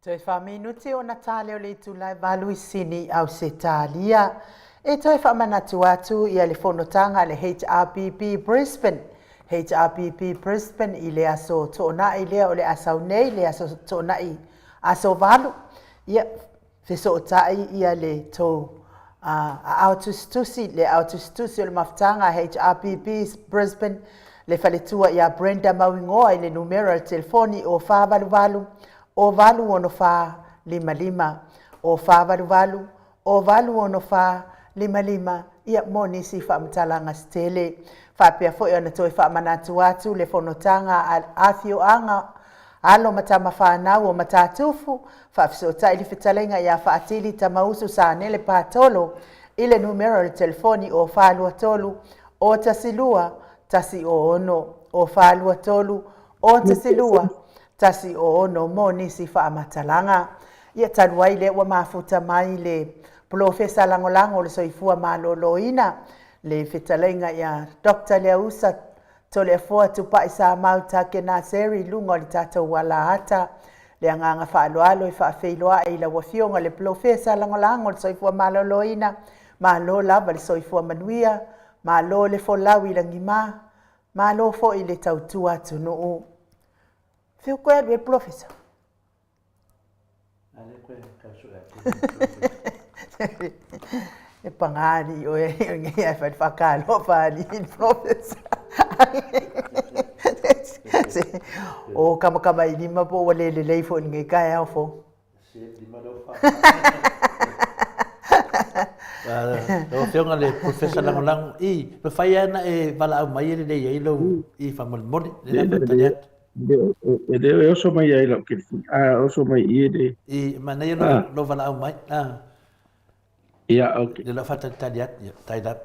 Toe fā-minute ona tale o le itula e valu i Sini, Ausetalia. E toe faamanatu atu ia le fonotaga a le HRPP Brisbane, HRPP Brisbane i le aso Toonai lea o le a sau nei, le aso Toonai aso 8. Ia, Fesootai ia le tou aao tusitusi, le aao tusitusi o le mafutaga a HRPP Brisbane, le faletua ia Brenda Mauigoa i le numera o le telefoni o 488 0 864 55, o 488 0 864 55, ia mo nisi faamatalaga se tele. Faapea foi ona toe faamanatu atu le fonotaga a afioaga Alo ma tama fanau o Matatufu, faafesootai le fetalaiga ia Faatili Tamausu Sanele Patolo i le numera o le telefoni o 423 012 106, o 423 012 106 mo nisi faamatalaga. Ia talu ai lea ua mafuta mai le Polofesa Lagolago o le Soifua Maloloina, le fetalaiga ia Doctor Leausa Toleafoa Tupai Samau Takenaseri i luga o le tatou alaata. Le agaga faaaloalo e faafeiloai i lau Afioga le Polofesa Lagolago o le Soifua Maloloina, malo lava le soifua manuia, malo le folau i lagima, malo foi le tautua atunuu. Fiu koe alu e le Polofesa. E paga alii oe nei ae fai le faakalofa alii i le Polofesa. O kamakama i lima po ua le lelei foi i lenei taeao fou. Lau Afioga i le Polofesa Lagolago, i, mafai lava ona e valaau mai e lelei ai lou i faamolemole, lea la faatali atu. E le e oso mai ai lau telefoni, a oso mai i e le... I, manaia lou, ah. lou valaau mai. Ah. Ia, ok. Le lau faatalitali atu, ia, tai lava.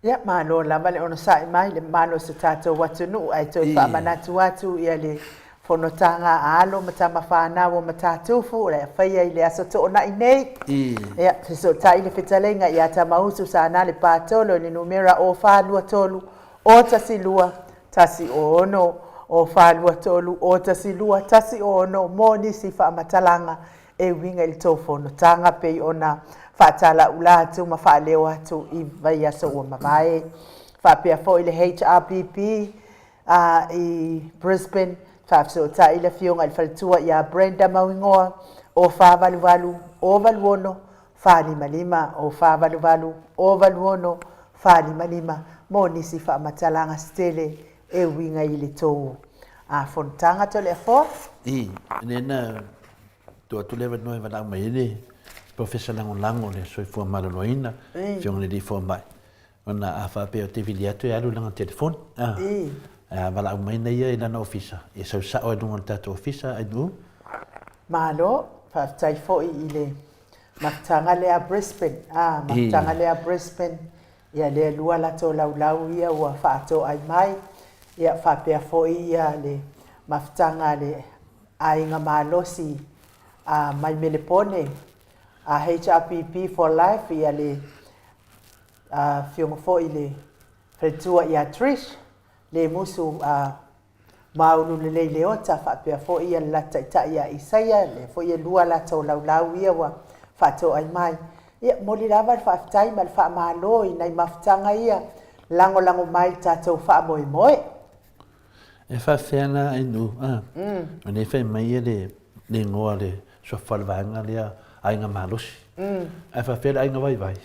Ia, malo lava le onosai mai le mamalu o se tatou atunuu, ae toe faamanatu atu ia le fonotaga a alo ma tama fanau o Matatufu o le a faia i le aso Toonai nei. Ia, fesootai le fetalaiga ia Tamausu Sanale Patolo i le numera o 423 o 12 106, o 423 o 12 106 mo nisi faamatalaga e uiga i le tou fonotaga pei ona faatalaula atu ma faaleo atu i vaiaso ua mavae. Faapea foi le HRPP i Brisbane, faafesootai le Afioga i le Faletua ia Brenda Mauigoa, o 488 086 455, o 488 086 455 mo nisi faamatalaga se tele e uiga i le tou fonotaga Toleafoa. I, lea na tuu atu le avanoa e valaau mai ai le Polofesa Lagolago o le Soifua Maloloina, Afioga i le Alii Fomai, ona a faapea ou te vili atu e alu i lana telefoni, a, ae a valaau mai na ia i lana ofisa, ia sau sao ai i luga o le tatou ofisa atunuu. Malo, faafetai foi i le mafutaga lea a Brisbane, a, mafutaga lea a Brisbane, ia lea lua latou laulau ia ua faatoai mai, ia faapea foi ia le mafutaga a le aiga malosi a mai Melepone, a HRPP for life, ia le afioga foi le faletua ia Trish, le musu a Maulu lelei Leota, faapea foi ia le latou taitai ia Isaia, lea foi e lua latou laulau ia ua faatoai mai. Ia, momoli lava le faafetai ma le faamalo i nai mafutaga ia lagolago mai i le tatou faamoemoe. E faafefea la Ainuu, a, o lea e fai mai ia le igoa o le suafa o le vaega lea Aiga Malosi. Ae faafefea le Aiga Vaivai?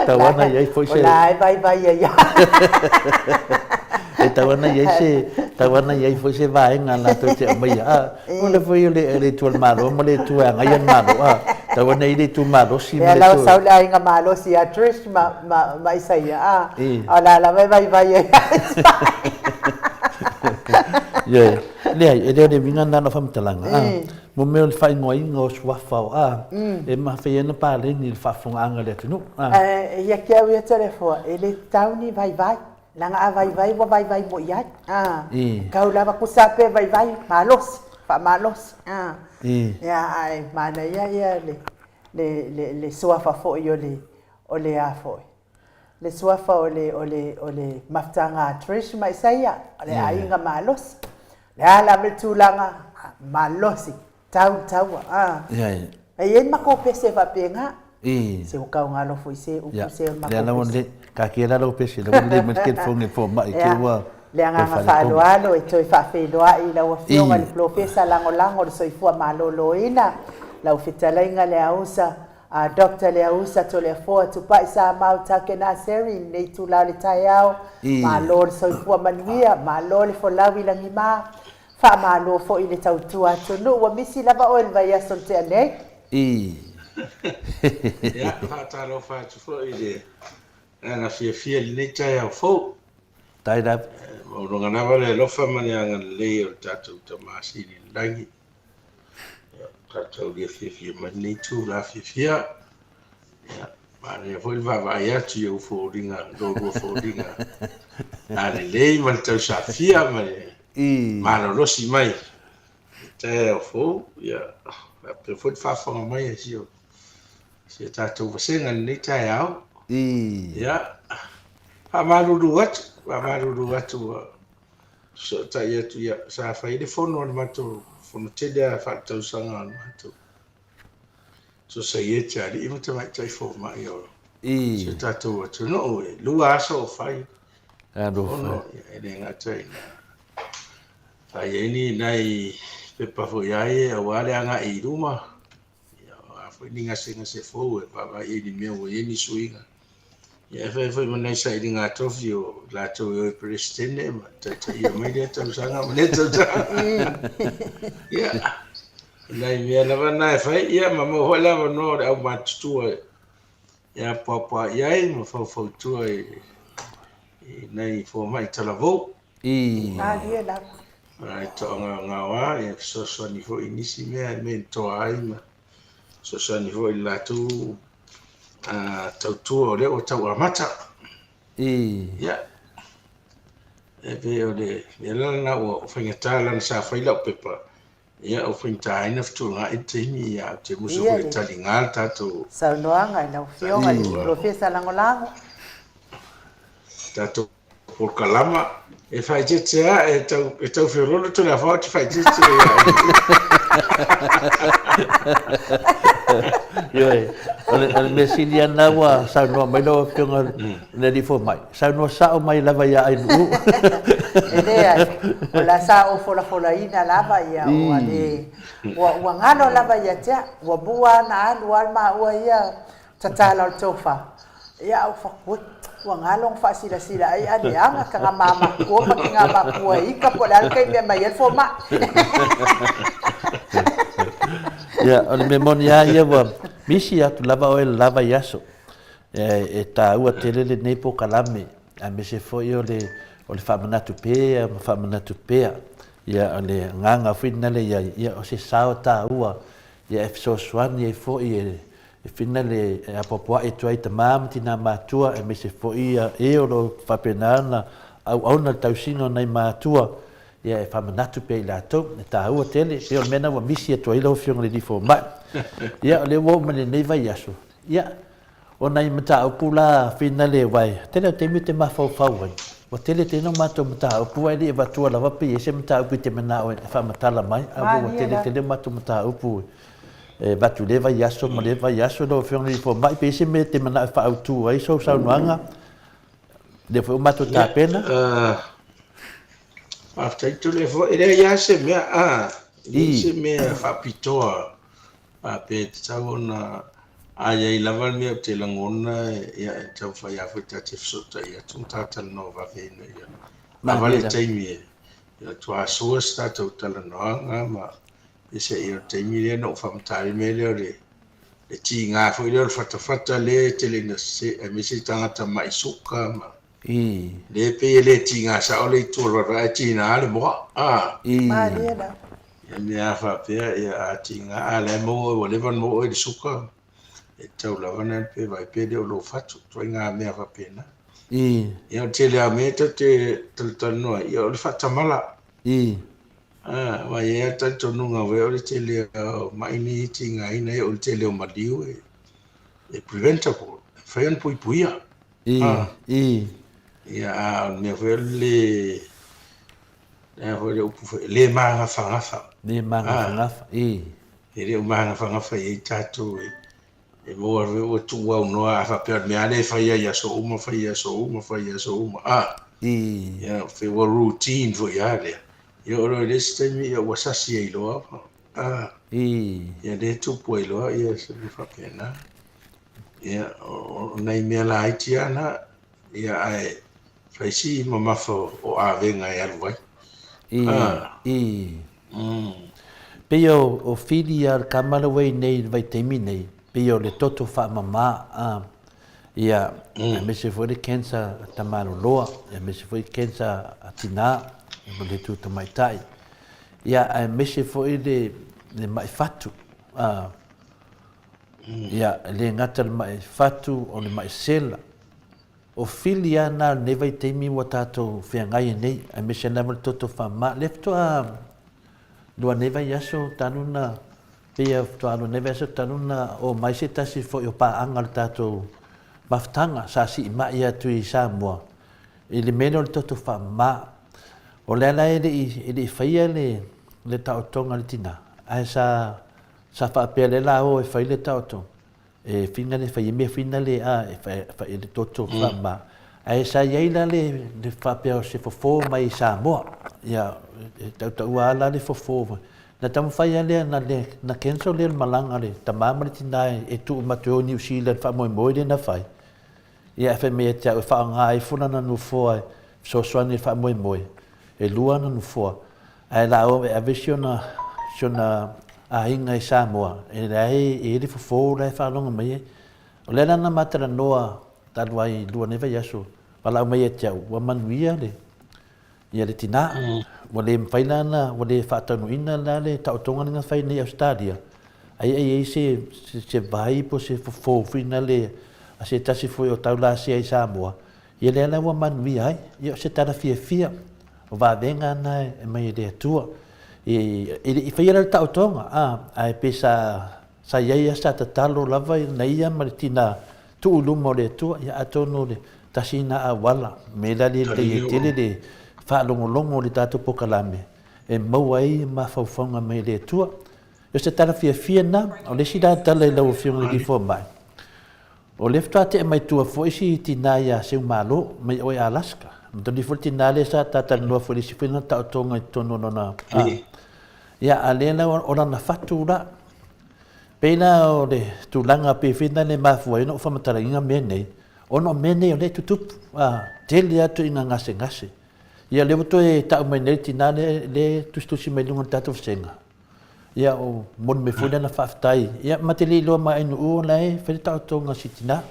Tau ana i ai foi se... O la e vaivai ai lava. E tau ana i ai se, tau ana i ai foi se vaega latou te aumaia. A, o le foi o le Itu a le Malo ma le Itu e agaia le Malo. A, tau ana i ai le Itu Malosi ma le Lea la ua sau le Aiga Malosi ia Trish ma Isaia. A, o la lava e vaivai ai lava. Ioe. Leai, e le o le uiga lena o lau faamatalaga, a, mo mea o le faaigoaina o suafa o a, e mafai ai ona paleni i le faafofogaaga a le atunuu, a. Ae ia te au ia Toleafoa, e le tatau ni vaivai, leaga a vaivai ua vaivai moi ai, a, tau lava kusa pe vaivai, malosi, faamalosi, a, ia, ae manaia ia le, le, le, le suafa foi o le, o le a foi. Le suafa o le, o le, o le mafutaga a Trish ma Isaia, o le aiga malosi. Le a la ma le tulaga, malosi, tau le taua, a. E i ai le matou pese faapena. Se ua tau galo foi se upu se o le matou pese. Taatia la lau pese, lea ua lelei mai le telefoni a le fomai te i ua. Le agaga faaaloalo e toe faafeiloai i lau Afioga i le Polofesa Lagolago o le Soifua Maloloina, lau fetalaiga Leausa, Doctor Leausa Toleafoa Tupai Samau Takenaseri i lenei itula o le taeao. Malo le soifua manuia, malo le folau i lagima, faamalo foi i le tautua atunuu. Ua misi lava oe i le vaiaso na tea nei. Ia, faatalofa atu foi i le agaga fiafia i lenei taeao fou. Tai lava. Maualuga lava le alofa ma le agalelei o le tatou Tama Sili i le lagi. Ia, tatou lia fiafia mai lenei itula fiafia. Ia, manaia foi le vaavaai atu i ou foliga, lua foliga lalelei ma le tausafia ma le malolosi mai. I taeao fou, ia, faapea foi le faafofoga mai a si o si a tatou vasega i lenei taeao. Ia, faamalulu atu, faamalulu atu ua fesootai atu, ia, sa fai le fono a le matou fono tele lava faaletausaga a le matou Sosaiete a Alii ma Tamaitai Fomai o si o tatou atunuu, e 2 aso o fai fono, e le gata ina fai ai ni nai pepa foi a ia aua le agai i luma, ia, o a foi ni gasegase fou e vaavaai i ai i ni mea ua i ai ni suiga. Ia, e fai ai foi ma nai sailiga tofi o latou e o i Peresetene ma taitaia mai lea tausaga ma lea tausaga. Ia, o nai mea lava na e fai, ia, ma maua foi le avanoa o le aumatutua e apoapoai ai ma faufautua i nai fomai talavou. Malie lava. Ai toagaogao lava, e fesoasoani foi i nisi mea e mentoa ai ma fesoasoani foi i le latou tautua o lea ua tau amata. Ia, e pei o le mea la lena ua faigata lana sa fai lau pepa, ia ua faigata ai ona fetuunai le taimi, ia ou te musu foi e taliga le tatou saunoaga i lau Afioga i le Polofesa Lagolago. Tatou polokalama e faaeteete lava, e tau, e tau feoloolo Toleafoa ou te faaeteete Ioe, o le, o le mea sili lava lena ua saunoa mai lau Afioga i le Alii Fomai, saunoa sao mai lava ia Ainuu. E leai, o la sa ou folafolaina lava ia ua le, ua, ua galo lava ia te au. Ua mua ona alu lava le maua ia Tatala o le tofa. Ia au fatu, ua galo ona faasilasila ai a leaga ka ga mamakua ma ke ga makua ika po o le a le taimi e aumai ai le fomai. Ia, o le mea moni lava ia ua misi atu lava oe i le la vaiaso. E taua tele lenei polokalame, aemaise foi o le o le faamanatu pea ma faamanatu pea. Ia, o le agaga foi lena lea i ai, ia o se sao taua ia e fesoasoani ai foi e E whina le e apoapoai atu ai tama ma tina matua aemaise foi ia e o lo o faapena ona auauna le tausiga o nai matua ia e faamanatu pea i latou. E taua tele, pei o le mea lena ua misi atu ai lau Afioga i le Alii Fomai. Ia o lea ua oo mai lenei vaiaso, ia o nai mataupu la whina le aua e tele o taimi ou te mafaufau ai, ua tele tele o matou mataupu ae le i avatua lava pe i ai se mataupu i te manao e faamatala mai, ae ua tele tele o matou mataupu E avatu i lea vaiaso ma lea vaiaso lau Afioga i le Fomai, pe i ai se mea e te manao e faaautu ai sou saunoaga, lea foi ua matou tapena. Faafetai tele foi. E leai lava se mea, e leai se mea faapitoa faapea e tatau ona a i ai lava le mea ou te lagona, ia e taumafai lava foi ta te fesootai atu ma ta talanoa vave ina ia lava le taimi e tuasoa se tatou talanoaga ma Ese ia o le taimi lea na ou faamatala ai le mea lea o le le tiga foi lea o le fatafata lea e tele ina sese aemaise i tagata mai suka ma lea e pei e le tiga sao le itu o le vaevae ae tiga le moa a. Malie la. Ia mea faapea ia a tiga a la e maua oe ua leva ona maua oe i le suka e tatau lava ona pe vaai pe le o lou fatu ituaiga mea faapena. Ia o le tele lava o mea tatou te talatalanoa ai ia o le faatamala. Aua e i ai lava le talitonuga o le tele o mai nei e tigaina ai, o le tele o maliu e preventable, e mafai ona puipuia. Ia, a o le mea foi o le Le a foi le upu foi, le magafagafa. Le magafagafa, e. E le o magafagafa i ai tatou e, e maua foi ua tuu aunoa a faapea o le mea lava lea e fai ai i aso uma, fai i aso uma, fai i aso uma, a. E. Ia, pei ua routine foi lava lea. Ia oo loa i le isi taimi ia ua sasi ai loa, a. E. Ia lea e tupu ai loa ia se mea faapena. Ia, o nai mea laiti lava na, ia ae fai si mamafa o avega e alu ai. I, i. Pei o, o Fili a le kama la ua i nei i le vaitaimi nei, pei o le toto faamama, a, ia, aemaise foi le cancer a tamaloloa, aemaise foi cancer a tinā, ma le tu tamaitai. Ia, aemaise foi le, le mai fatu, a, ia, e le gata le mai fatu, o le mai sela. O Fili lava na o lenei vaitaimi ua tatou feagai ai nei, aemaise lava le toto faamama. Lea faatoa lua nei vaiaso talu na, pei e faatoa lua nei vaiaso talu na oo mai se tasi foi o paaga o le tatou mafutaga sa siimai atu i Samoa i le mea lea o le toto faamama. O lea la e le i, e le i faia le, le taotoga a le tina, ae sa, sa faapea lea la o e fai le taotoga. E whina le whai mea whina le a e whai le toto wha Ae sa iai la le le faapea o se fofo mai i Samoa. Ia e tautaua lava la le fofo. Na taumafai lava lea na le na cancel lea le malaga a le tama ma le tina e tuu ma toe o i Niu Sila i le faamoemoe lea na fai. Ia ae fai mai ia te au e faaaoga ifo lana nofoa e fesoasoani i le faamoemoe. E lua ana nofoa. Ae la o e ave si ona si ona aiga i Samoa, e leai e i ai le fofo la e faalogo mai ai. O lea la na ma talanoa talu ai i lua nei vaiaso, valaau mai ia te au, ua manuia le ia le tinā. Ua le mafai la ona, ua le faataunuuina la le taotoga lea na fai nei i Ausetalia, ai e i ai se se vai po o se fofo foi lea a se tasi foi o taulasea i Samoa, ia lea la ua manuia ai. Ia o se tala fiafia, o vavega na e aumai e le Atua. E le i faia la le taotoga, a, ae pe sa Sa i ai lava sa tatalo lava na ia ma le tina tuu i luma o le Atua, ia atonu o le tasi na auala, me la le lelei ai tele le faalogologo o le tatou pokalame e maua ai mafaufauga mai le Atua. O se tala fiafia na, o le isi la tala i lau Afioga i le Alii Fomai, o lea faatoa tea mai tua foi si tina ia Seumalo mai oe Alaska. Mataulia foi le tina lea sa ta talanoa foi i le isi foi na taotoga i totonu o lona, ia a lea la o lana fatu la. Pei la o le tulaga pei foi lena e mafua ai ona ou faamatalaina mea nei, ona o mea nei o lea e tutupu, a, tele atu ina gasegase. Ia lea ua toe tau mai nei le tina lea lea e tusitusi mai luga o le tatou vasega. Ia o momoli mai foi lana faafetai. Ia ma te le iloa mai Ainuu o la e fai le taotoga a si tina.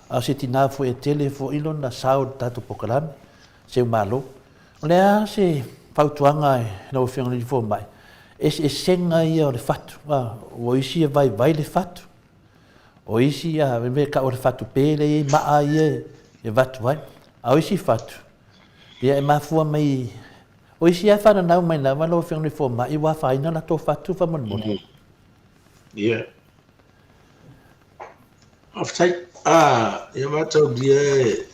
A o se tina foi e tele foi lona sao i le tatou polokalame, Seumalo. O le a se fautuaga i lau Afioga i le Alii Fomai? Eseesega ia o le fatu. O isi e vaivai le fatu, o isi a mea e tau o le fatu pe lea e i ai maa ia e avatu ai. A o isi fatu, ia e mafua mai, o isi lava e fananau mai lava lau Afioga i le Fomai ua afaina latou fatu faamolemole. Ia. Faafetai. Ah, ia mataulia e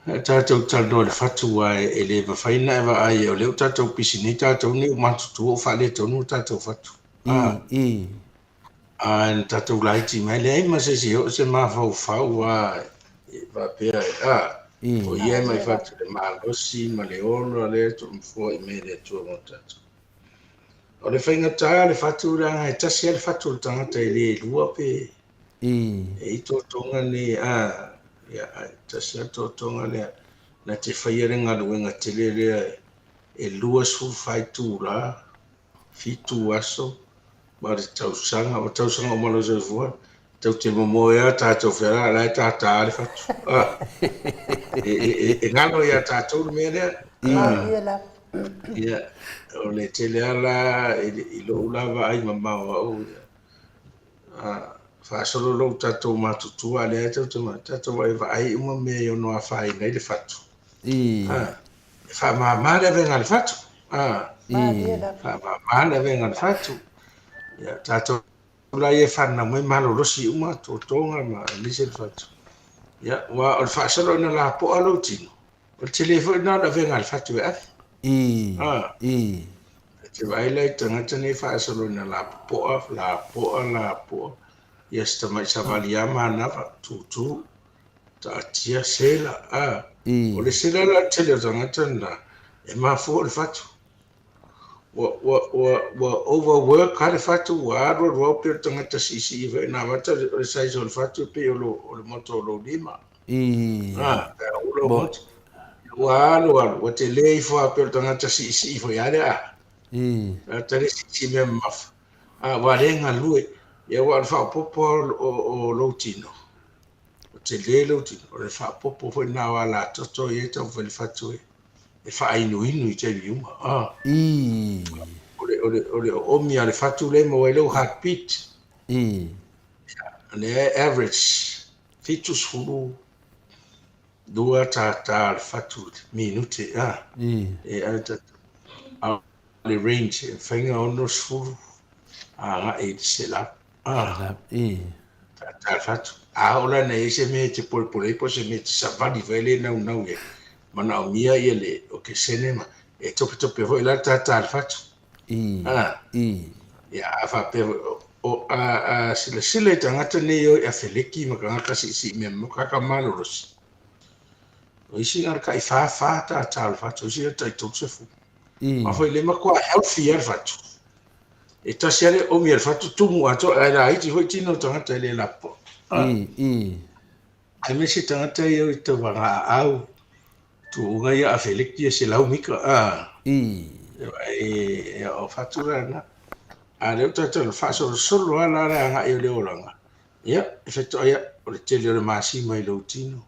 e tatou talanoa i le fatu aua e le mafai ona e vaai o lea ua tatou pisi nei tatou nei ua matutua ua faaletonu le tatou fatu. Ah, I. A na tatou laiti mai leai ma se isi oo se mafaufau a e faapea a o ia e mai fatu le malosi ma le ola lea tuumfoa i mea le Atua mo tatou. O le faigata le fatu leaga e tasi lava le fatu o le tagata e le lua pe I. e i totoga nei a ia e tasi lava le totoga lea na te faia le galuega tele lea e 24 itula, 7 aso ma le tausaga, o tausaga uma lou soifua tou te momoe lava tatou fea la e tātā le fatu. Ah. E, e, e, e galo ia tatou le mea lea. Ah. Ia, o le tele lava la i, i lou la vaai mamao au, ia. Ah, faasolo lou tatou matutua lea tou te tatou vaai vaai uma mea e ono afaina ai le fatu. I. Ah, e faamama le avega a le fatu. Ah, I. Faamama le avega a le fatu. Ia, tatou la ia e fanau mai malolosi uma totoga ma aemaise le fatu. Ia, aua o le faasolo ina lapoa lou tino, o le tele foi lena o le avega a le fatu e ave. A. E te vaai la i tagata nei faasolo ina lapopoa, lapoa, lapoa, ia si tamai savali lava manava, tūtū, taatia, sela, a. O le sela la o le tele o tagata na, e mafua o le fatu. Ua, ua, ua, ua overwork lava le fatu, ua alu alu lava pei o le tagata siisii foi na avata o le size o le fatu e pei o, lo, o le moto o lou lima. Ah, pe a ula o moto. Ua alu alu, ua tele ifo lava pei o le tagata siisii foi lava lea. Tagata le siisii mea mamafa. Ah, ua le galue. Ia ua o le faaopoopo o, o, o lou tino. Ua tele lou tino. O le faaopoopo foi lena o alatoto ia e taumafai le fatu e e faainuinu i taimi uma. Ah. O le, o le, o le oomi a le fatu lea e maua ai lou heartbeat. O lea e average 72 tātā o le fatu minute. Ah. E ave tātou. A o le range e mafai ona 60 agai i le 100. Ah. Tātā le fatu. A oo la ina i ai se mea e te polepole ai po o se mea e te savali foi ai le naunau e manaomia ia le okesene ma e topetope foi la le tātā le fatu. Ah. Ia, a faapea foi, o, a, a silasila i tagata nei o i afeleki ma tagata siisii mea kaka malolosi. O isi na o le tai fa fa tātā o le fatu, o isi na o le tai 30. Ma foi le matua healthy lava le fatu. E tasi lava le omi a le fatu tumu atoa, ae laiti foi tino o tagata e le lapoa. Aemaise tagata ia o i tauvaga aau, tuuga ia afeleki e 100 mika. E, o fatu la na. A lea ua tatou faasolosolo lava la le agai o le olaga, ia, e fetoai au, o le tele o le masima i lou tino,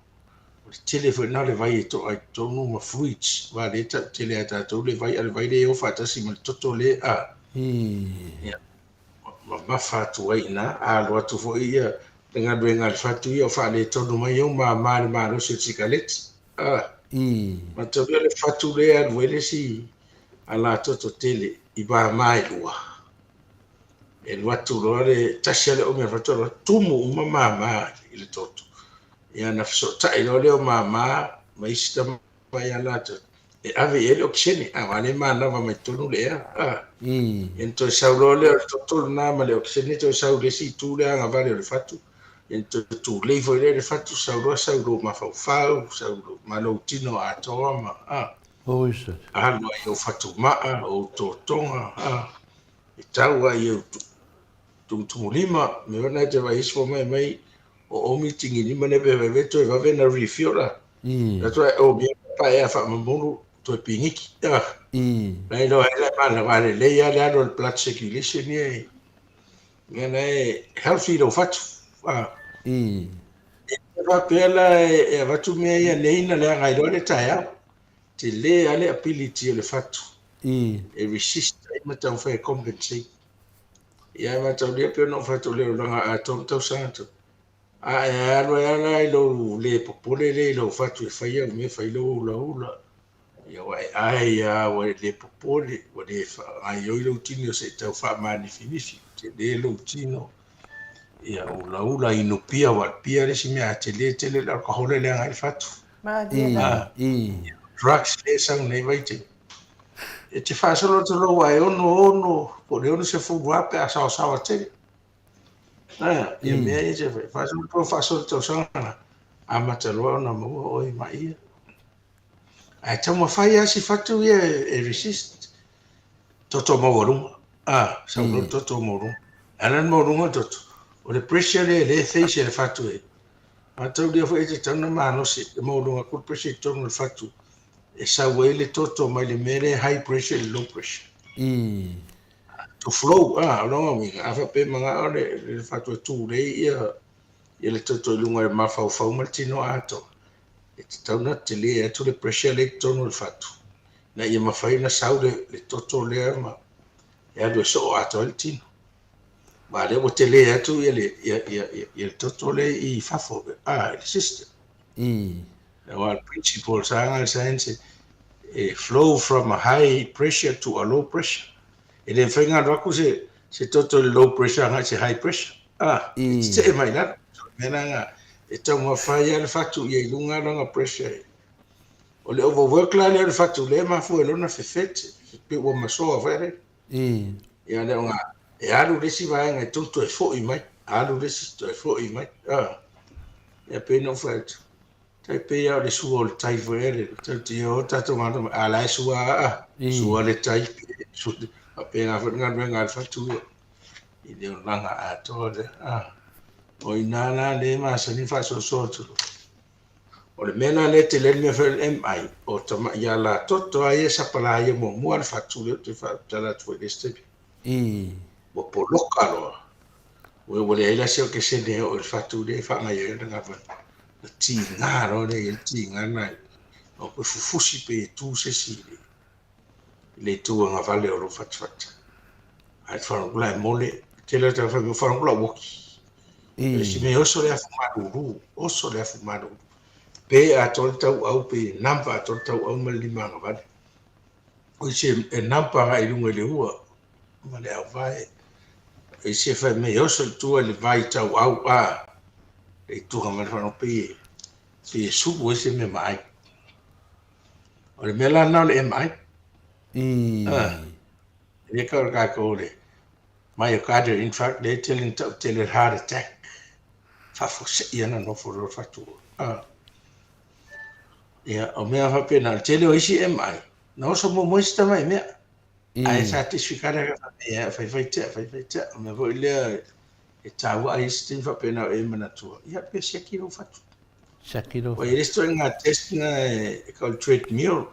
o le tele foi lena o le vai e toa i totonu ma fluids, aua o lea e tele lava e tatou le vai, a o le vai lea e o faatasi ma le toto lea, a, ia, mamafa atu ai i ina, a alu atu foi ia le galuega a le fatu ia o faaletonu mai ou mama i le malosi o le sikaleti, a, mataulia le fatu lea e alu ai le isi alatoto tele i mama e lua. E alu atu loa le tasi lava le omi o le fatu alu atu tumu uma mama i le toto. Ia ona fesootai loa lea o mama ma isi tama ia latou e ave i ai le okesene, aua lea e manava mai totonu le ea. Ia ona toe sau loa lea o le toto lena ma le okesene toe sau i le isi itu lea agavale o le fatu. Ia ona toe tulei foi lea i le fatu, sau loa sau i lou mafaufau, sau i lou, ma lou tino atoa ma, alu ai i ou fatumaa, ou totoga, e tau ai i ou tumutumulima, mea foi na e te vaai ai isi fomai mai o omi tigilima nei pe vave toe vave na refill la. La toe omia paea faamamulu toe pigiki. Na iloa ai la manava lelei lava le alu o le blood circulation ia e mea na e healthy lou fatu. E faapea la e avatu mea ia nei na leaga ai loa le taeao. Tele lava le ability o le fatu e resist ai ma taumafai e compensate. Ia e mataulia pei ona ou fai atu o le olaga atoa ma tausaga atu. A e alu ai lava la i lou le popole lea i lou fatu e fai au mea, fai lou ulaula. Ia ua e ʻae lava ua e le popole, ua le faagaoioi lou tino se i tau faamanifinifi, tele lou tino. Ia ulaula inu pia, aua o le pia le isi mea a tele tele le alcohol e leaga ai le fatu. Drugs lea e sau nei vaitaimi. E te faasolo atu loa ua e 66 po o le 60 lava pe a saosaoa tele. Ia mea ia te fai. Faasolo atu loa faasolo tausaga, amata loa ona maua oe i mai ia. Ae taumafai lava si fatu ia e resist. Toto maualuga. Ah, sau loa le toto maualuga. E ala ona maualuga le toto, o le pressure lea lea e face e le fatu e. Mataulia foi e tatau ona malosi e maualuga atu le pressure i totonu o le fatu e sau ai le toto mai le mea lea high pressure i le low pressure. To flow, ah, o lona uiga, a faapea e manao le, le fatu e tulei ia, ia le toto i luga o le mafaufau ma le tino atoa, e tatau ona tele atu le pressure lea i totonu o le fatu, ina ia mafai ona sau le, le toto lea ma e alu e soo atoa ai le tino. Aua o lea ua tele atu ia le, ia, ia, ia, ia le toto lea i fafo, ah, i le system. Aua o le principle sa nga le science, e flow from a high pressure to a low pressure. E le mafai ona alu atu se, se toto i le low pressure agai i se high pressure. Ah, e tetee mai i lalo. So, mea la nga, e taumafai lava le fatu ia i luga lona pressure. O le overwork la lea o le fatu lea e mafua i lona fefete, pei ua masoa foi lea. Ia le ona e alu le isi vaega e tonu toe foi mai, alu le isi toe foi mai. Ah. Ia pei na ou fai atu, tai pei lava o le sua o le tai foi lea, tatou te o tatou galuega, a la e sua lava, sua le tai, sua, faapena foi le galuega a le fatu ia i le olaga atoa lea. Ah. O i ina la lea e masani faasoasoa atu loa. O le mea la lea e tele ai le mea foi o le MI, o tamai alatoto lava ia e sapalaia muamua le fatu lea ou te faamatala atu foi i le isi taimi. Ua poloka loa. Ua ua leai la se okesene e oo i le fatu lea e faagaioia ai le galuega. Na tiga loa lea i ai le tiga lena o pe fufusi pei e tu se isi i le i le itu agavale o lou fatafata. Ae faalogo la e mole, tele o tagata fai mai, faalogo la ua oki. O le isi mea e oso le afu malulu, oso le afu malulu. Pe atoa le tauau, pe nampa atoa le tauau ma le lima agavale. O isi e nampa agai i luga i le ua ma le auvae. O isi e fai mai e oso i tua i le vai tauau, a, le itu agavale faalogo pei e, pei e sulu ai se mea maai. O le mea la lena o le MI. Ah, e le kau kākou le myocardial infarct le tele na tau tele le heart attack. Faafuasei ana nofo loa le fatu. Ah. Ia, o mea faapena, o le tele o isi MI, na oso muamua isi tamai mea. Ae sa disregard ka faapea, faifai tea, faifai tea. O mea foi lea e taua ai isi taimi faapena o e manatua. Ia, pe siaki lou fatu. Siaki lou Ua i ai le isi ituaiga test na e kau le treadmill.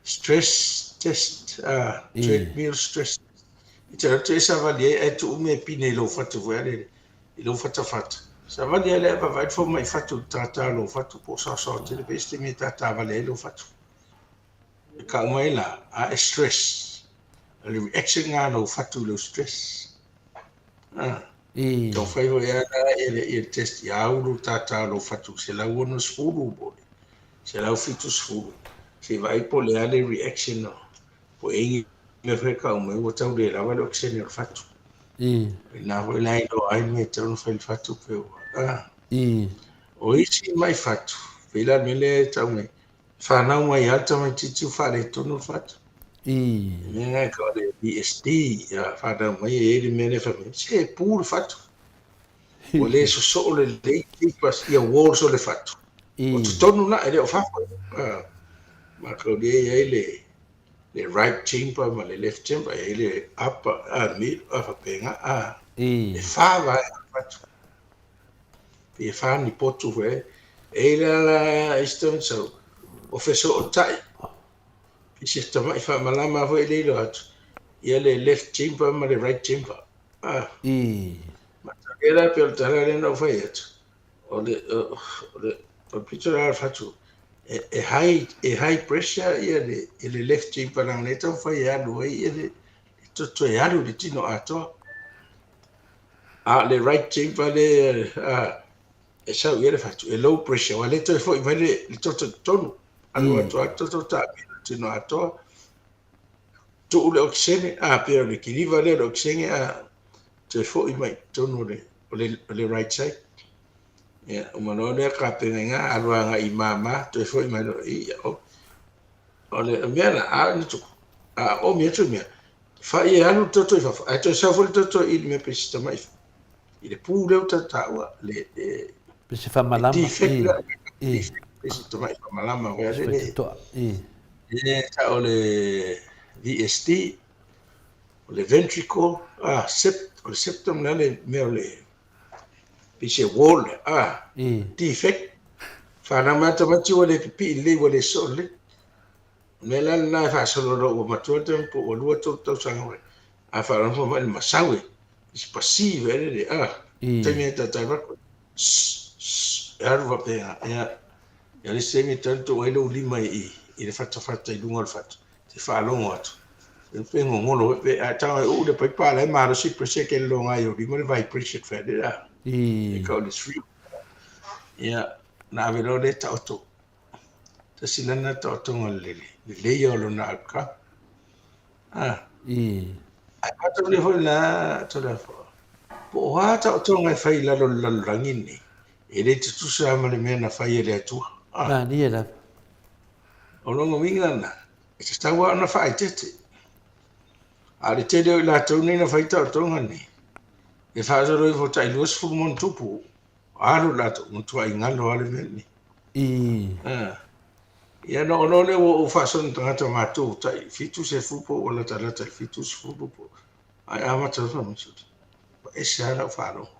Stress test, treadmill stress test. E te alu atu e savali ai ae tuu mea e pine i lou fatu foi lele, i lou fatafata. Savali ai lea vaavaai le fomai fatu i le tātā o lou fatu po o saosaoa tele pe isi taimi e tātā vale ai lou fatu. E kau mai la, a e stress. O le reaction lena a lou fatu i lou stress. Ah. Taumafai foi lava la ia le, ia le test ia ulu tātā o lou fatu 160 po o le 170. Se i vaai po o le a le reaction o, po o i ai ni mea foi e kau mai ua tau le lava le okesene o le fatu. O i ina foi la e iloa ai le mea e tatau ona fai i le fatu pe ua, ah. O isi mai fatu, pei la le mea lea e tau mai, Whanau mai a le tamaitiiti ua faaletonu le fatu. Le mea lena e tau o le VSD, ia whanau mai e i ai le mea lea e fai mai, se e pu le fatu. Ua le sosoo lelei papers ia walls o le fatu. O totonu la, e le o fafo. Matou lea e i ai le le right chamber ma le left chamber, e i ai le upper, middle, faapena. E fa vaega o le fatu. Pei e fa ni potu foi e. E i la la Eastern so o fesootai i se tamai faamalama foi le iloa atu ia le left chamber ma le right chamber. Ah. Matalia la pei o le tala lea na ou fai atu o le o le o le pito la o le fatu e, e high e high pressure ia le i le left chamber leaga lea e taumafai e alu ai ia le le toto e alu i le tino atoa. A o le right chamber lea e sau i ai le fatu, e low pressure, aua o lea e toe foi mai le toto i totonu. Alu atu lava le toto taamilo i le tino atoa, tuu le okesene, a pei o le kiliva lea o le okesene, a toe foi mai i totonu o le right side. Ia, uma loa lea tapena i ina, alu agai i mama, toe foi mai loa i i. O le mea la, a na tupu, a oomi atu le mea, Fai e alu le toto i fafo, ae toe sau foi le toto i le mea pei se tamai, i le pu lea ua tatou taua, le, le, Pei se faamalama, le defect lea, defect, pei se tamai faamalama foi lea, le, e tau o le VSD, o le ventricle, ah, sept, o le septum lea le mea o le, pei se wall, ah, defect, fanau mai lava tamaiti ua le pipii lelei, ua le soo lelei. O le mea la lena e faasolo loa ua matua le taimi po ua lua tolu tausaga foi, a faalogologo mai le masau e se pasi foi lele a taimi e taitai atu e alu faapena. Ia, ia le isi taimi e tau tuu ai lou lima i i le fatafata i luga o le fatu, te faalogo atu. E pe gogolo foi pe a tago e uu le paipa la e malosi pressure ke lologa ai ou lima le vibration foi lele a. E kau le thrill. Ia, na ave loa lea taoto. Tasi lana taotoga lelei o lona outcome. Ah. Ae matou nei foi la Toleafoa, po o a taotoga e fai i lalo o le lalolagi lenei, e le tutusa lava ma le mea na fai e le Atua. Ah. Malie lava. O lona uiga lena, e tatau lava ona faaeteete. A o le tele o i latou nei na fai taotoga nei, e faasolo ifo tai 20 ma ona tupu, alu latou, matuai galo lava le mea lenei. Ah. Ia na ona lea ua ou faasolo tagata matou tai 70 po ua latalata i le 70 po. Ae amata loa fai mai, ua ese lava lau faalogo.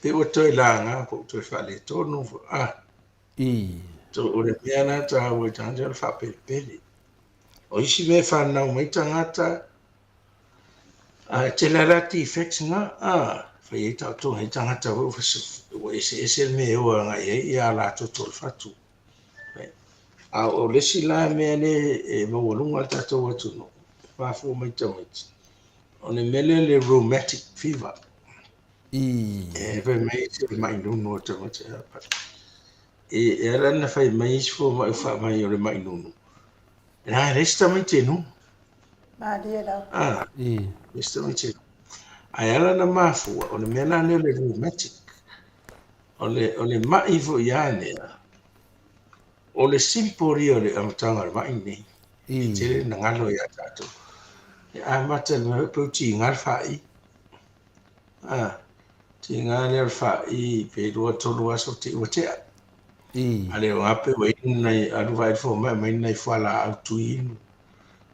Pe ua toe laga po ua toe faaletonu. Ah. So, o le mea lena taua i tagata o le faapelepele. O isi mea e fanau mai tagata, a e tele lava la defects na, a fai ai taotoga ai tagata foi ua eseese le mea e o agai ai ia latou o le fatu. A o le isi la mea lea e maualuga le tatou atunuu, e mafua mai tamaiti, o le mea lea le rheumatic fever. E fai mai isi o le mai nunu o tamaiti. E ala ona fai mai isi fomai faamai o le mai nunu. E leai se tamaiti e nunu. Malie lava. Ah, leai se tamaiti e nunu. Ae ala ona mafua, o le mea la lea o le rheumatic. O le, o le mai foi ia lea, o le simple ia o le amataga o le mai lenei. E tele na galo ia tatou. E amata i le mea pe ua tiga le faai. Ah, tiga lea o le faai pe 2-3 aso te ua tea. A le o gape ua inu nai alu vaai le fomai aumai nai fualaau tui inu.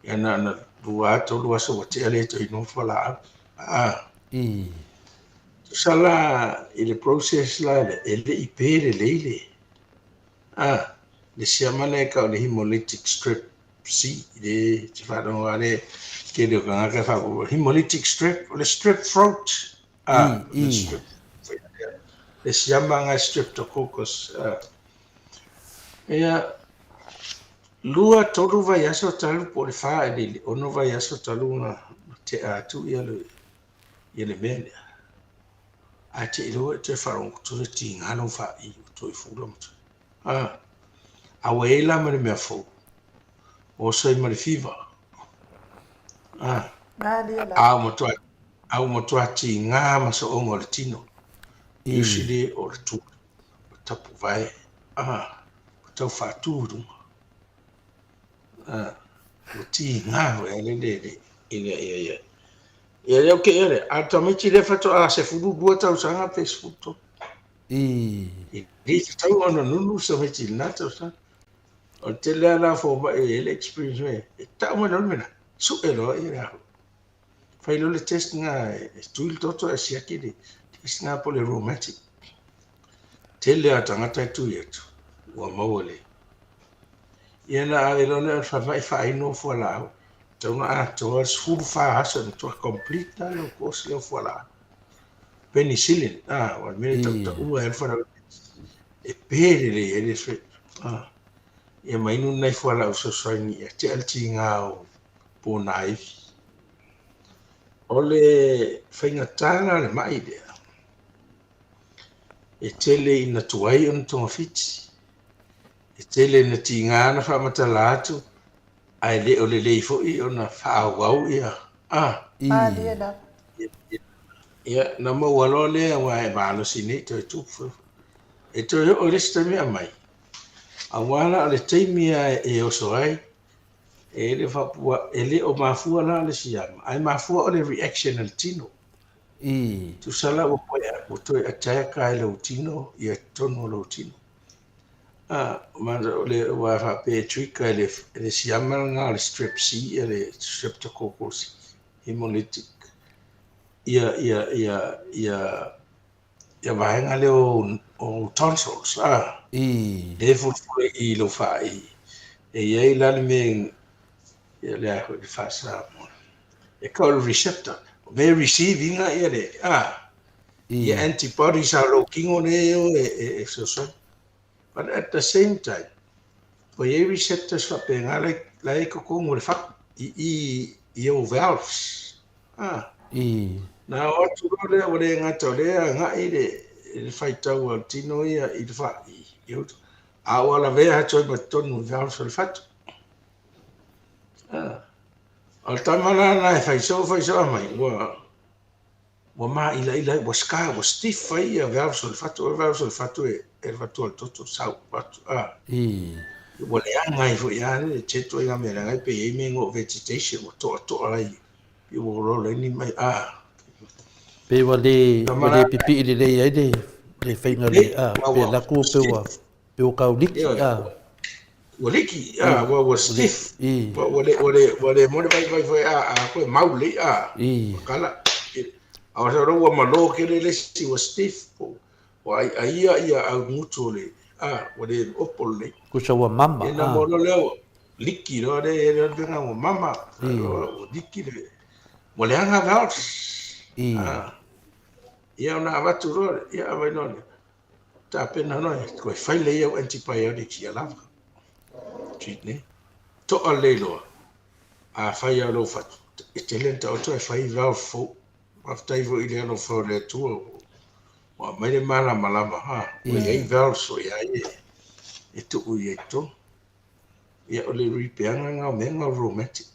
Ia na ona 2-3 aso ua tea le toe inu fualaau. Ah. Tusa la i le process la e le i pe lelei le ah le siama lea e tau o le hemolytic strep C le te faalogo lava le tele o tagata e faaopoopo hemolytic strep o le strep throat ah le strep le siama lena streptococcus ah ia 2-3 vaiaso talu po o le 4 i le 6 vaiaso talu ona tea atu ia le ia le mea lea. Ae te i loa e toe faalogo atu le tiga lou faai ua toe fula ma toe. A, a ua i ai la ma le mea fou, ua oso ai ma le fiva. A, a ua matua, a ua matua tiga ma sooga o le tino. Usually o le tuli, o tapuvae, a, ua tau faatu i luga. Ua tiga foi a le le le ina ia ia. Ia lea o ke ia le, a tamaiti lea faatoa 12 tausaga pe 13. E le tatau ona nunu se tamaiti i lena tausaga. O le tele lava la o fomai e i ai le experience mai, e tau mai loa le mea lena, sue loa ia le aho. Fai loa le test lena e tui le toto ae siaki le test lena po o le rheumatic. Tele lava o tagata e tui atu ua maua le. Ia ona ave loa lea o le falemai faainu fualaau. Tatau ona atoa le 14 aso e matua complete la lou course lea o fualaau. Penicillin, ah, o le mea e tautaua ai le fualaau e pe lelei ai le ah. Ia ma inu nai fualaau fesoasoani ia tea le tiga o ponaivi. O le faigata la o le mai lea, e tele ina tuai ona togafiti, e tele ina tiga ona faamatala atu, ae le o lelei foi ona faaauau ia a. Malie lava. Ia, na maua loa lea aua e malosi nei toe tupu. E toe oo i le isi taimi aumai, aua la o le taimi lava e oso ai, e le faapua, e le o mafua la le siama, ae mafua o le reaction a le tino. Tusa la ua toe, ua toe attack lava i lou tino, ia totonu o lou tino. Ah, ma o le ua faapea e trigger e le, e le siama lena o le strep C, ia le streptococcus hemolytic, ia, ia, ia, ia, ia vaega lea o, o tonsils, ah, lea e fulufulu i lou faai. E i ai la le mea, ia le a foi le faa-Samoa, e tau o le receptor, o mea e receive ina ia le, ah, ia antibodies a lou tino lea e o e, e, e fesoasoani. But at the same time, ua i ai receptors faapena la, la e i totonu o le fatu, i, i, i ou valves. Ah. Na o atu loa lea, ua le gata o lea e agai le, le faitau a le tino ia i le fa, i, i uta. A ua lavea atu ai ma totonu i valves o le fatu. Ah. O le tama la na e fai soo, fai soo mai, ua, Ua māʻilaʻila ai, ua scar, ua stiff ai ia valves o le fatu, o le valves o le fatu e, e avatu le toto, sau, avatu, a. Ua leaga ai foi lava le tele ituaiga mea leaga ai pe i ai mea igoa o vegetation ua toatoa ai pei ua olaola ai ni mai a. Pei ua le ua le pipii lelei ai le le faiga le a pe laku pe ua pe ua kau liki a. Ua liki a ua ua stiff ua ua le ua le ua le mo le vaivai foi a a koe mau lelei a. Ua kala a o sa ua malo tele le isi ua stiff po Ua aiaia ia augutu o le, a, ua le opo lelei. Tusa ua mama, a. Ia na moa lea ua liki loa le le le vega ua mama, ua liki le, ua leaga valves. A, ia ona avatu loa, ia avai loa lea, tapena loa, toe fai lelei au antibiotics ia lava. Treat nei. To'a lelei loa, a fai lava lou fatu, e tele ona taoto ae fai valve fou. Faafetai foi i le alofa o le Atua ua aumai le malamalama, ha, ua i ai valves foi lava ia e tuu i ai i totonu. Ia, o le ripeaga lena o mea na o rheumatic.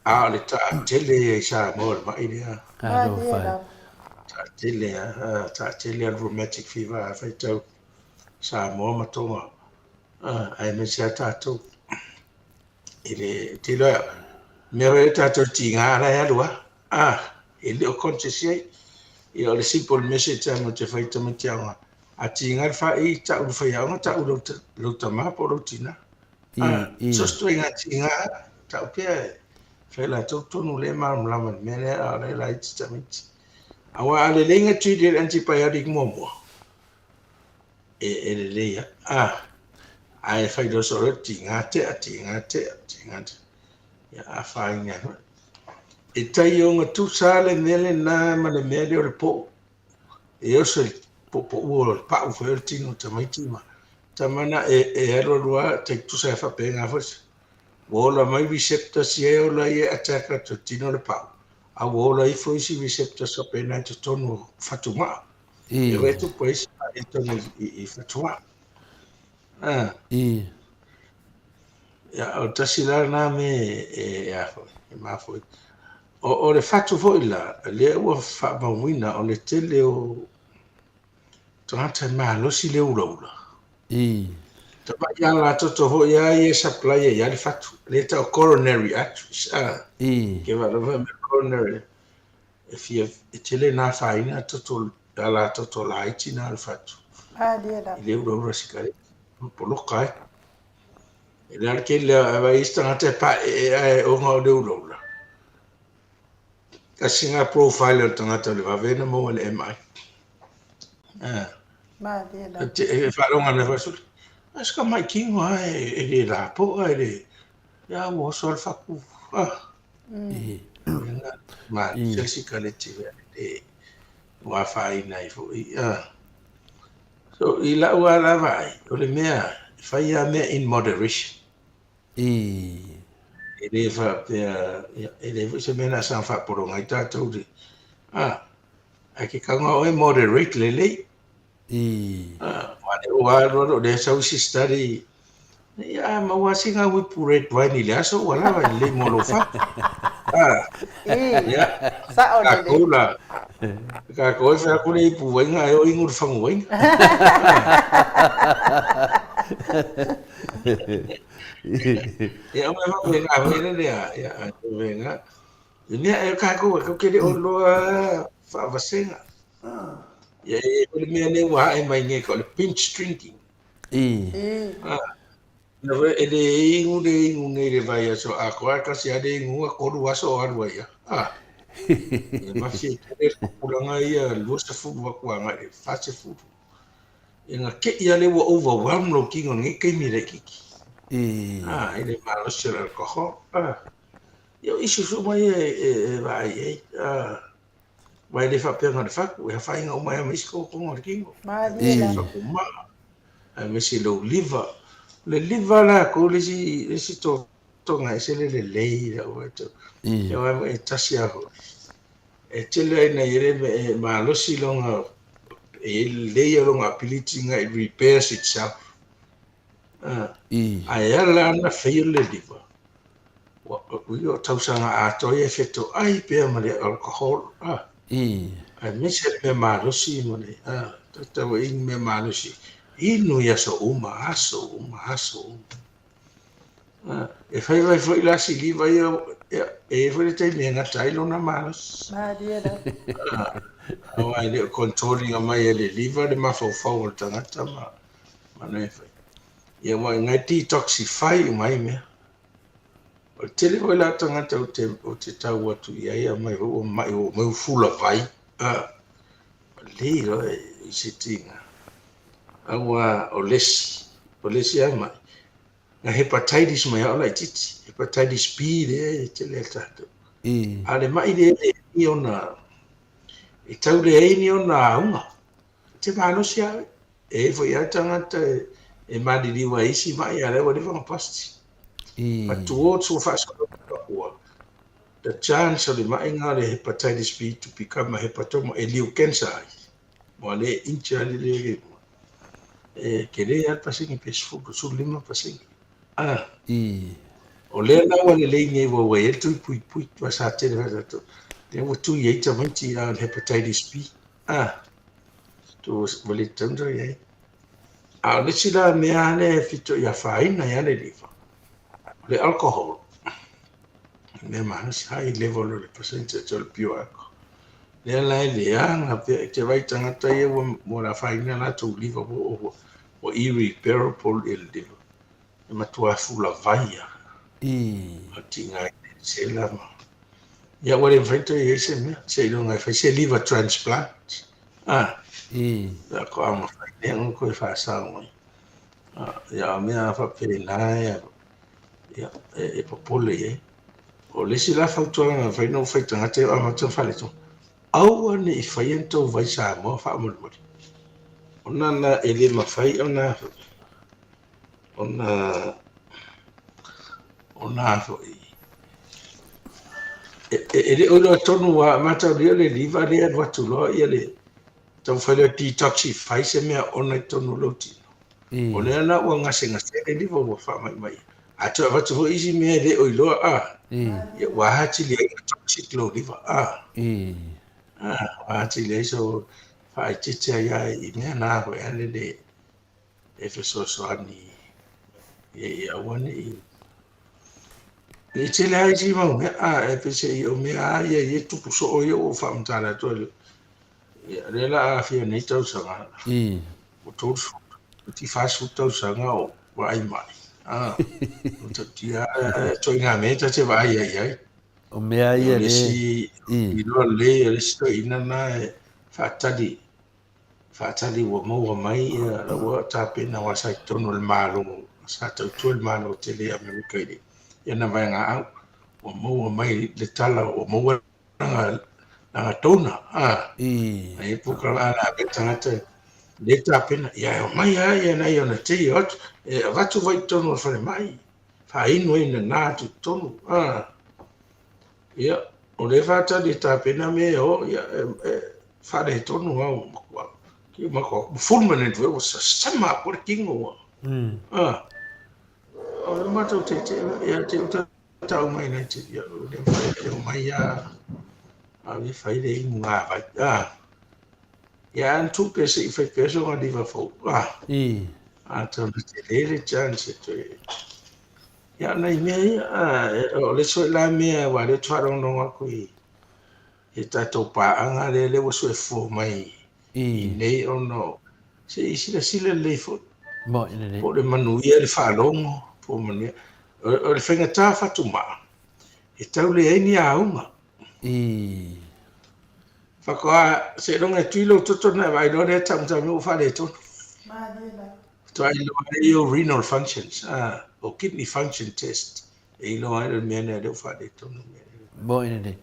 A o le taatele ia i Samoa o le mai lea. Taatele lava, taatele lava le rheumatic fever a faitau Samoa ma Tonga, aemaise lava tatou. I le te iloa, mea foi lea tatou tiga la e alu lava, ah, e le o conscious i ai. Ia o le simple message lava matou te fai i tamaiti aoga, a tiga le fai, tau i le faiaoga, tau i lou tama po o lou tina. Ah, so se ituaiga tiga, tau pea e fai latou tonu lea e malamalama i le mea lea, a o lea e laiti tamaiti. Aua a lelei ona treat e le antibiotic muamua, e, e lelei lava. Ah, ae fai loa soo loa tiga tea, tiga tea, tiga tea. Ia afaina ai foi. E tai ogatusa le mea lena ma le mea lea o le po'u. E oso i le po'upo'ua o le pa'u foi o le tino o tamaiti ma tama na e, e alualu lava, tai tutusa ai faapena foi. Ua ola mai receptors ia e ola ai e attack atu i le tino o le pa'u, a ua ola ifo isi receptors faapena i totonu o fatumaa. E wai tupu ai se faaletonu i fatumaa. Ah. Ia, o tasi la lena mea e, a foi, e mafua ai. O le fatu foi la, lea ua faamauina o le tele o tagata e malosi le ulaula. Tamai ala toto foi lava ia e supply ai lava le fatu. Lea e tau coronary arteries. Ah. Ke faalogo mea coronary. E fia, e tele na afaina toto, ala toto laiti na o le fatu. Malie lava. I le ulaula sikareti, poloka ai. E le a le tele a vai isi tagata e paeee ae ona o le ulaula. Tasi na profile o le tagata o le vave ona maua i le MI. Ah. Malie lava. E faalogo ane foi suli. Ai se tamai tino lava e le lapoa e le, ia ua oso lava le fatu. Ah. Ma se sikareti e ua afaina ai foi. So, i lau lava la vaai, o le mea, e fai lava mea in moderation. E le faapea, e leai foi se mea o le a saga faapologa ai tatou le, ae ke tago lava oe moderate lelei. Aua lea ua alu alu o lea e sau isi study, ia a maua lava sina uipu red wine i le aso ua lava e lelei mo lou fatu. Ia, Sao lelei. Tatou la, tatou e fai atu le ipu uaina ae oo inu le fagu uaina. Ia, o mea faapena foi lele a, ia, faapena. I mea e tatou e tatou te le o iloa faavasega. Ia e i ai foi le mea lea ua ae mai nei, o le binge drinking. E le inu le inu nei i le vaiaso atoa, ae tasi lava le inuga, tolu aso o alu ai lava. E mafia tele le tupulaga ia 20 atu agai i le 40. Ia na te i lava lea ua overwhelm lou tino i lenei taimi laitiiti. I le malosi o le alcohol. Ia o issues uma ia e vaai i ai. Aua e le faapea na o le fatu, e afaina uma ai lava ma isi totoga o le tino. Malie lava. Fatu maa, aemaise lou liver. O le liver latou le isi, le isi totoga e ese le lelei i lau vaitau. Aua e tasi lava foi. E tele ai na i ai le mea e malosi lona, e i ai lelei lona ability na it repairs itself. Ae ala ona fail le liver, ua o tausaga atoa ia e fetoai pea ma le alcohol, aemaise le mea malosi ma le tatau ai ni mea malosi. Inu i aso uma, aso uma, aso uma. E fai fai foi la siliva ia, e i ai foi le taimi e gata ai lona malosi. Malie lava. Aua e le o control ina mai e le liver le mafaufau o le tagata ma ma mea e fai. Ia aua e detoxify uma ai mea. O le tele foi la o tagata ou te, ou te tau atu i ai aumai foi ua mai ua omai ua fula vai. Lelei loa i se tiga. Aua o le isi, o le isi lava mai, na hepatitis mai lava o laitiiti, hepatitis B lea e tele a tatou. A o le mai lea e leai ni ona, e tau leai ni ona auga. E te malosi lava oe. E i ai foi lava tagata e maliliu ai i isi mai a o lea ua leva ona pasi. But towards ua faasolo ua the chance o le maʻiga o le hepatitis B to become a hepatoma e liu cancer ai, ua le inch lava le le e tele lava le pasene pe 10, 15 pasene. Ah. O lea la ua lelei nei ua ua i ai le tui puipui, aua sa tele foi tatou, lea ua tui ai tamaiti a o le hepatitis B. Ah. Tu ua le tatau ona i ai. A o le isi la mea lea e fito i afaina ai le liver, o le alcohol. Mea malosi, high level o le percentage o le pure alcohol. Lea la e leaga pea i te vai tagata ia ua ua le afaina latou liver ua ua ua irreparable ia le liver. E matua fula vai lava. O tiga ai le sela ma ia ua le mafai ona toe i ai se mea seiloga e fai se liver transplant. Ah. Ia faatoa mafai lea ona toe faasao mai. Ia o mea faapena e ia, e popole i ai. O le isi la fautuaga na mafai ona ou fai i tagata ia o amata ona faaletonu, aua ne i faia ni tou vai Samoa faamolemole. Ona la e le mafai ona ona ona foi e le o iloa tonu a mataulia le liver lea e alu atu loa ia le taumafai loa e detoxify se mea ona i totonu o lou tino. O lea la ua gasegase le liver ua faamaimai. A toe avatu foi isi mea e le o iloa a, ia ua atili ai ona toxic lou liver a. Ua atili ai so faaeteete ai lava i mea na foi a le e fesoasoani ia aua ne i E tele lava isi mau mea, a e peiseai o mea lava ia e tupu soo ia ua ou faamatala atu ai. Ia, lea la a afia nei tausaga. Ua 30, iti 40 tausaga o vaai mai. A, o tautia ituaiga mea ta te vaai ai i ai. O mea ia le isi, iloa lelei o le isi toeaina lena e faatali, faatali ua maua mai ia ua tapena aua sa i totonu o le Malo, sa tautua i le Malo tele i Amerika i ana vaegaau. Ua maua mai le tala ua maua lana donor, a. E i polokalame a le tagata le tapena, ia e omai lava ia nai ona tei o atu, e avatu vai i totonu o le falemai, faainu ai nana atu i totonu, a. Ia, o lea e faatali e tapena mea e o, ia, e faaletonu lava ua matua, ua matua fulminant foi, ua sasama atoa le tino ua. A. O le matou teetee, ia te uta tau mai nei te ia o le mafai e omai a a le fai le inu ngā vai a ia an tu pe se i fai pea so ngā liva fou a a tau na te le le chance e toe ia nai mea ia a o le sui la mea wa le tū aku i i tātou pāanga le le ua sue fua mai i nei ona se i silasila lelei foi. Mo i lelei. Po o le manuia le faalogo, po o manuia. O le faigata fatumaa, e tau leai ni auga. Faatoa seiloga e tui lou toto ona e vaai loa lea taumatau mai ua faaletonu. Faatoa iloa ai ou renal functions, o kidney function test, e iloa ai le mea lea lea ua faaletonu. Mo i lelei.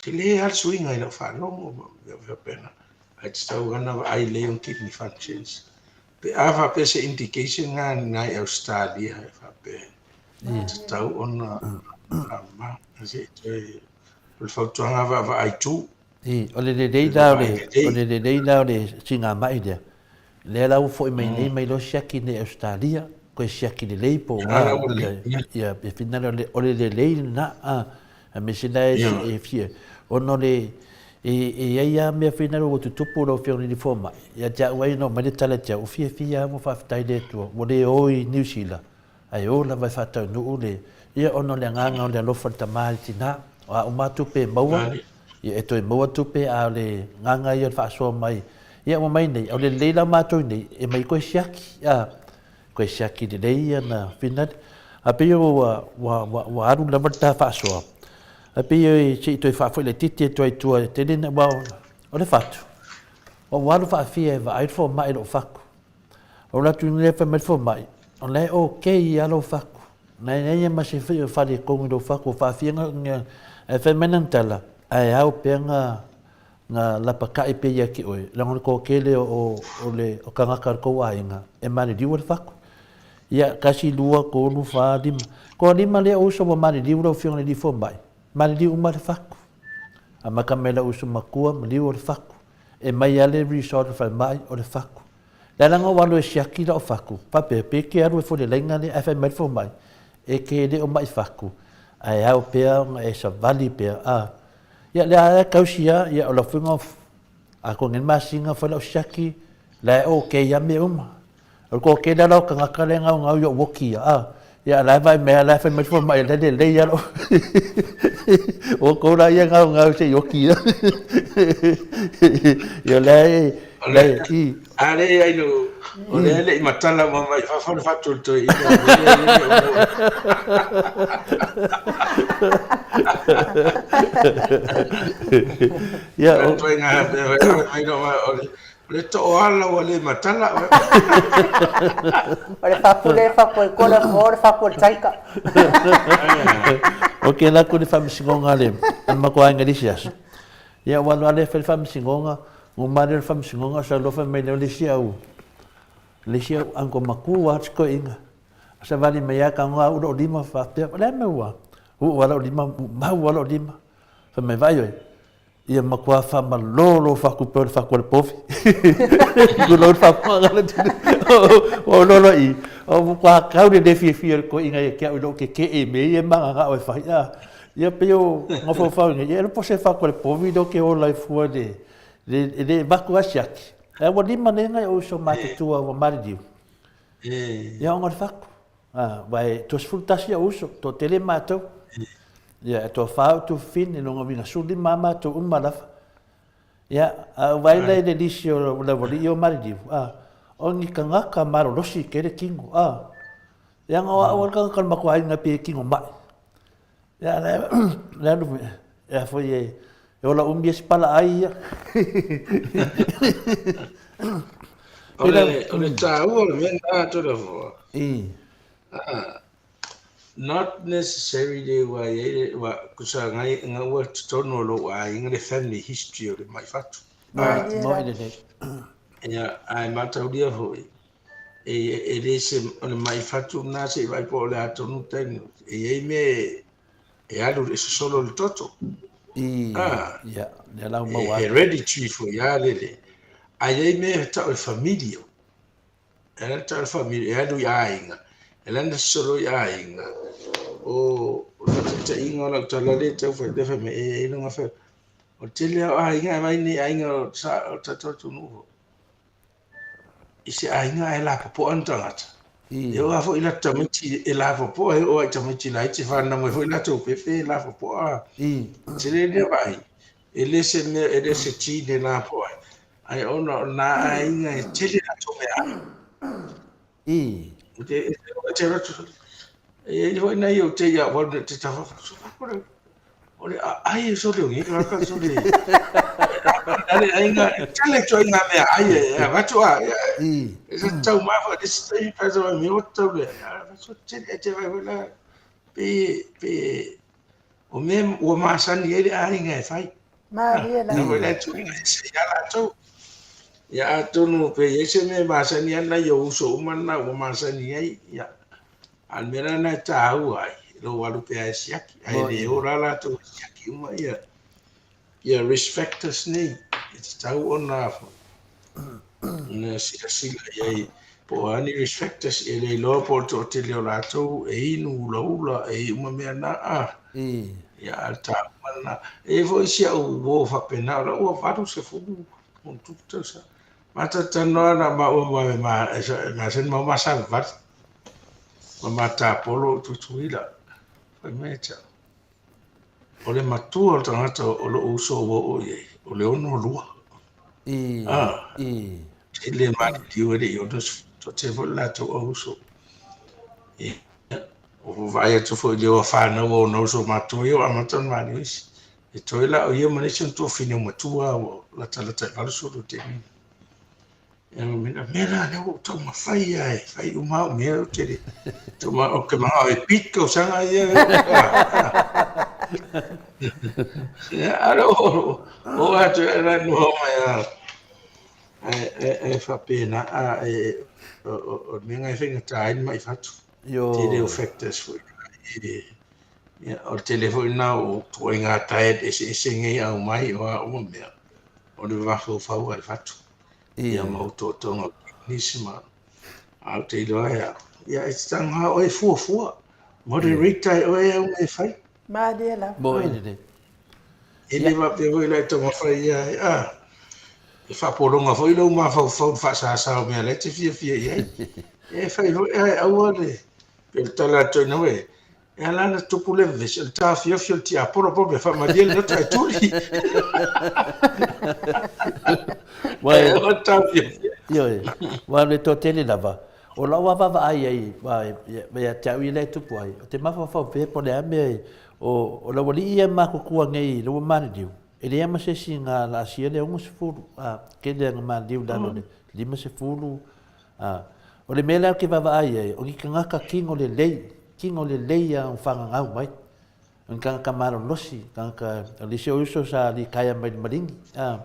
Tele lava le suiga i lau faalogo ma mea faapena. Ae tatau lava ona vaai lelei ona kidney functions. Pe a faapea se indication lena lena i Ausetalia e faapea e tatau ona faamama. Se i toe, o le fautuaga vaavaai tu. O le lelei la o le, o le lelei la o le sigamai lea, lea la ua foi mai nei mai loa siaki nei Ausetalia, koe siaki lelei po o a, ia, e finagalo o le lelei lena, a, aemaise la e fia, ona o le, E i ai lava mea foi na ua tutupu lau Afioga i le Fomai, ia te au ai na oo mai le tala ia te au, ua fiafia lava ma faafetai i le Atua, ua le o i Niu Sila, ae o lava e faataunuu le, ia ona o le agaga o le alofa i le tama i le tina. O a uma lava tupe e maua, ia e toe maua tupe, a o le agaga ia o le faasoa mai, ia ua mai nei, o le lelei la o matou nei, e mai koe siaki, a, koe siaki lelei ia na finale. A pei ua, ua, ua, ua alu lava le ta faasoa, a pei e se i toe faafoi laitiiti atu ai i tua, e tele na, aua o le fatu, ua alu faafia e vaai le fomai i lou fatu. O le atu lea fai mai le fomai, o la e okay lava lou fatu. Na e leai ma se faaletonu i lou fatu, ua faafia na, ae fai mai lana tala, ae ao pea na na lapatai pea ia te oe, leaga o le toatele o, o le o tagata o le tou aiga, e maliliu le fatu. Ia, tasi, lua, tolu, fa, lima. Toalima lea o uso ua maliliu lau Afioga i le Alii Fomai, maliliu uma le fatu. Amata mai lau uso matua, maliu o le fatu. E mai lava le resort o le falemai, o le fatu. Le ala na ou alu e siaki lau fatu, faapea, pe ke alu e fua i le laina lea, ae fai mai le fomai, e te le o mai fatu, ae ao pea ona e savali pea, a. Ia, lea lava e tausi lava, ia, o lau faiga, atonu i le masina fai lau siaki, la e okay lava mea uma. O le toatele lava o tagata lea e gaugau i ou oki ia, a, ia, o la e vaai mai lava, o la e fai mai le fomai, o la e lelei lava lou, o outou la ia e gaugau se i oki ia. Ia, o la e, la e, i. A le ai lo, o lea le i matala uma mai fafo le fatu o le toeaina. Ia, o... O le toala ua le matala. O le fapu le fapu ai kola mo le fapu o le taika. O ke la ku le faamasinoga a le matou aiga i le isi aso. Ia ua alu lava lea e fai le faamasinoga, uma lea o le faamasinoga sa alofa mai lea o le isi au, le isi au uncle matua lava si toeaina. Savali mai lava tago a uu lou lima faapea, o le a le mea ua uu lava lou lima, mau lava lou lima. Fai mai, vaai oe, ia matua faamalō lou fatu pei o le fatu a le povi. Tulou le faafofoga a le atunuu. Ua ou iloa loa i i, ua matua tau le le fiafia o le toeaina ia te au i lou tetee i mea ia e mananao e fai. Ia pei o mafaufau nei, ia e le po se fatu a le povi lea ou te ola ai fua i le, e le avatu lava siaki. Ae ua lima nei nai ou uso matutua ua maliliu. Ia ona o le fatu. Aua e 21 ou uso, toatele matou. Ia, e toafa ou tuafafine, lona uiga 15 lava matou uma lava. Ia, a ou vaai la i le lisi o le aualii ia o maliliu, a, o ni tagata malolosi tele tino, a. Leaga o au a le tagata o le matou aiga pei e tino mai. Ia, le alu, e a foi e, e ola umi ai si palaai ia. O le, o le taua o le mea lena Toleafoa. I. Ah, not necessarily ua i ai le, ua, kusa ngai, nga ua totonu o lou aiga le family history o le mai fatu. Ah, Moi lelei. Ia, ae mataulia foi, e, e le se, o le mai fatu lena se i vaai po o le a tonu taimi. E i ai mea e alu e sosolo le toto. I, Ah, ia, lea la ua e maua atu. hereditary foi a lele. Ae i ai mea e tau e familial. E ala tau e familial, e alu i aiga. E ala na sosolo i aiga. O, o le faataitaiga o lau tala lea e tau fai, lea fai mai, e, e luga fai, o le tele lava o aiga e vaai nei aiga o sa, o tatou atunuu foi. I se aiga ae lapopoa ni tagata. E oo lava foi i latou tamaiti e lapopoa, e oo lava i tamaiti laiti e fanau mai foi latou pepe e lapopoa. Tele lea vaai, e le se mea, e le se gene e lapoa ai, ae ona o nā aiga e tele latou meaai. E te, e te alu atu, e i ai foi nai ou te ia au te tafa, O le aai e sole o ngi ka sole. Ale aiga tele to inga mea ai e avatu a. E sa tau ma fa le se pa sa mi o tau le. So tele e te vai la pe pe o me ua masani ai le aiga e fai. Malie la. Na la tu inga se ia la tau. Ia atonu pe i se me masani ana i o uso uma na ua masani ai ia. A o le mea la lena e taua ai lou alu pea e siaki, ae le ola latou e siaki uma ia ia risk factors nei e tatau ona ona silasila i ai. Po o a ni risk factors, e le iloa po o le toatele o latou e inu ulaula, e i ai uma mea na, a. Ia, a o le taua lena. E i ai foi si au uo faapena, o la ua 80+ tausaga. Ma talatalanoa na o maua ma ma e masani maua ma savavali ma ma tapolo i Tutuila. Fai mai ia te au, o le matua o le tagata o lou uso ua oo i ai, o le 62. Ah, tele maliliu e le i 60, toatele foi le latou au uso. Ia, ua vaai atu foi i le o fanau o ona uso matua ia ua amata ona maliliu isi. E toe la o ia ma le isi ona tuafafine matua ua latalata i le 80 i le taimi lena. Ia ma mea, mea la lea ua ou taumafai lava e fai uma au mea ou te le ou te manao e beat tausaga ia. Ia, a o o atu e la noho mai a e faapena a e o le mea lena e faigata ai le mai fatu. Tele o factors foi e Ia, o le tele foi lena o ituaiga diet eseese nei e aumai, o a uma mea, o le mafaufau lava i fatu. Ia ma otootoga o kidneys ma a ou te iloa e au, ia e tatau lava oe e fuafua, moderate ai oe au mea e fai. Malie lava. Mo e lelei. E le faapea foi la e taumafai ia, a, e faapologa foi lou mafaufau i le faasasa o mea la e te fiafia i ai. E fai foi, ae aua le, pei o le tala atu ai na oe, E ala ona tupu le vevesi, o le taofiofi o le tiapolo po o mea faamalie le loto ae tuli. Ua o le taofiofi. Ioe, ua le toatele lava. O lau lava vaavaai ai, ia te au ia lea e tupu ai, ou te mafaufau pea po o le a mea, o lau alii ia e matutua nei i lau maliliu, e leai ma se isi na laasia le 60, a, tele ana maliliu i lalo o le 50, A, o le mea lea ou te vaavaai i ai, o ni tagata kino lelei, kino lelei a ona fagagau mai. O ni tagata malolosi, tagata, o le isi o uso sa litaea mai le maligi. A,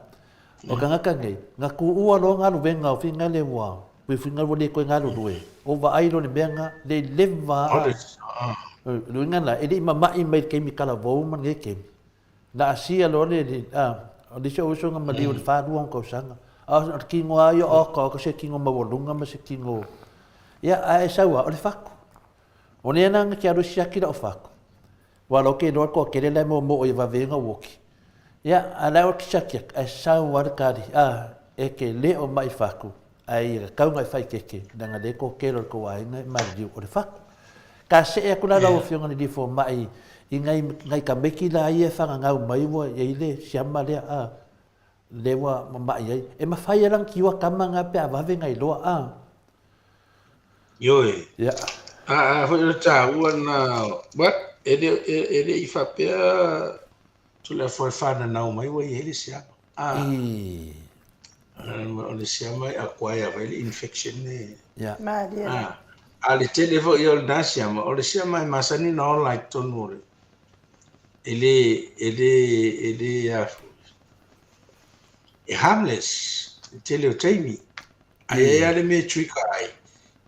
o tagata nei, na tuua loa galuega o finagale ua, ua finagale ua le toe galulue, o vaai loa i le mea lena, le leva a. O le uiga lena, e le i mama'i mai i le taimi talavou ma lenei taimi. Na asia loa le, a, o le isi ou uso na maliu i le 42 ona tausaga. A o le kino lava ia o oka oka se kino maualuga ma se kino, ia, ae e sau lava, o le fatu. O lea la na te alu e siaki lau fatu, aua o la ou te iloa le toatele la e moomoo ia vave ai ona ou oti. Ia, a o la e ou te siaki atu, ae sau lava le tali, a, e te le o mai fatu, ae ia tatau ona e faaeteete, leaga o lea e toatele o le tou aiga e maliliu, o le fatu. Ka see atu la lau Afioga i le alii fomai i nai, nai tamaiti la ia e fagagau mai ua i ai le siama lea, a, lea ua mamai ai. E mafai lava la ona kiua tama na pe a vave ona iloa, a. Ioe. Ia. A, a foi o le taua lena, but e le, e, e le i faapea Tulafono e fananau mai ua i ai le siama. A. O le siama e acquire foi le infection e. Yeah. Malie. A. A le tele foi o lena siama, o le siama e masani ona ola i totonu o le e le e le e le a e harmless le tele o taimi. Ae i ai lava le mea e trigger ai,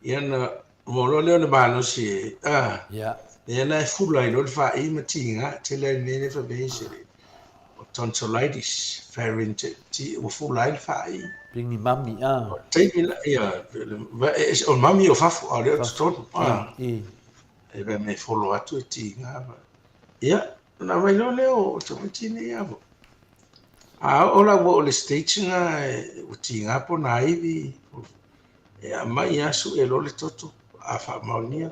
ia ona Maua loa lea o le malosi e, a, yeah. Lea la e fula ai loa le fa'i ma tiga, e tele ai mea lea faapea i se o tonsillitis, pharyngitis, ua fula ai le fa'i. Pigi mami, a. O taimi la, ia, o le mami o fafo, a o lea o totonu, a. E mea e folo atu e tiga. Ia, ona aumai loa lea o tamaiti nei a. A oo la ua oo i le stage lena ua tiga pona ivi, E aumai lava sue loa le toto, a faamaonia,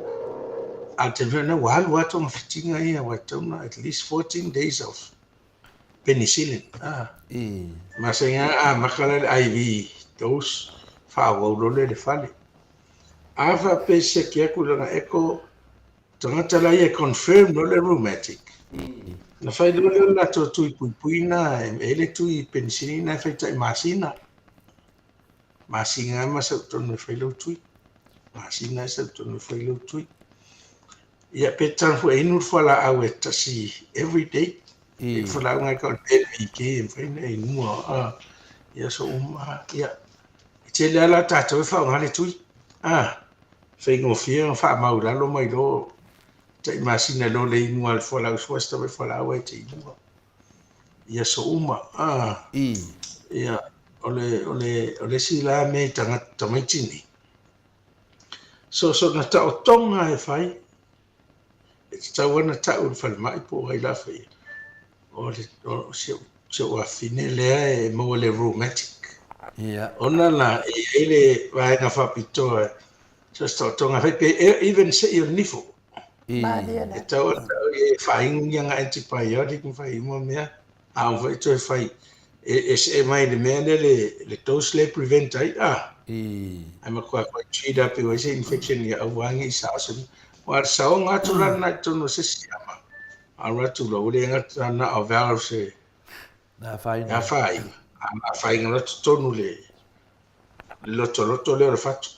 a o le taimi foi lena ua alu lava togafitiga ia ua tatau ona at least 14 days of penicillin. Ah. Masani lava a amata la le IV dose, faaauau loa lea i le fale. A faapea e siaki atu i lana echo, tagata la ia e confirm loa le rheumatic, ona fai loa lea o le latou tui puipui lena, e i ai le tui penicillin lena e fai tai masina. Masina ma sau tonu e fai lau tui. Masina e sau tonu e fai lau tui. Ia pe tatau foi e inu le fualaau e tasi every day. E fualaau ngai ka o le PVK e mafai ona e inua a i aso uma. Ia e tele lava la tatou e faaaoga le tui. A faigofie ona faamau i lalo ma iloa tai masina loa le inu a le fualaau sua se tamai fualaau e te inua. I aso uma. A ia o le o le o le isi la mea i tagata tamaiti nei. So so na taotoga e fai e tatau ana ta'u i le falemai po o ai la faia. O le o si ou si ou afine lea e maua le rheumatic. Ia. Ona la e i ai le vaega faapitoa so se taotoga e fai pe even se'i o le nifo. I. Malie E la. tatau ona ta'u e faainu ni ana antibiotic ma fai uma mea. A ua foi toe fai e see mai le mea lea le le dose lea e prevent ai a. I. Ae matua toe treat a pe ua i ai se infection ia aua ne i sao se mea. Aua o le saoga atu la lena i totonu o se isi ama, alu atu loa ua le gata na o valves e E afaina, a na afaina loa totonu le le lotoloto lea o le fatu.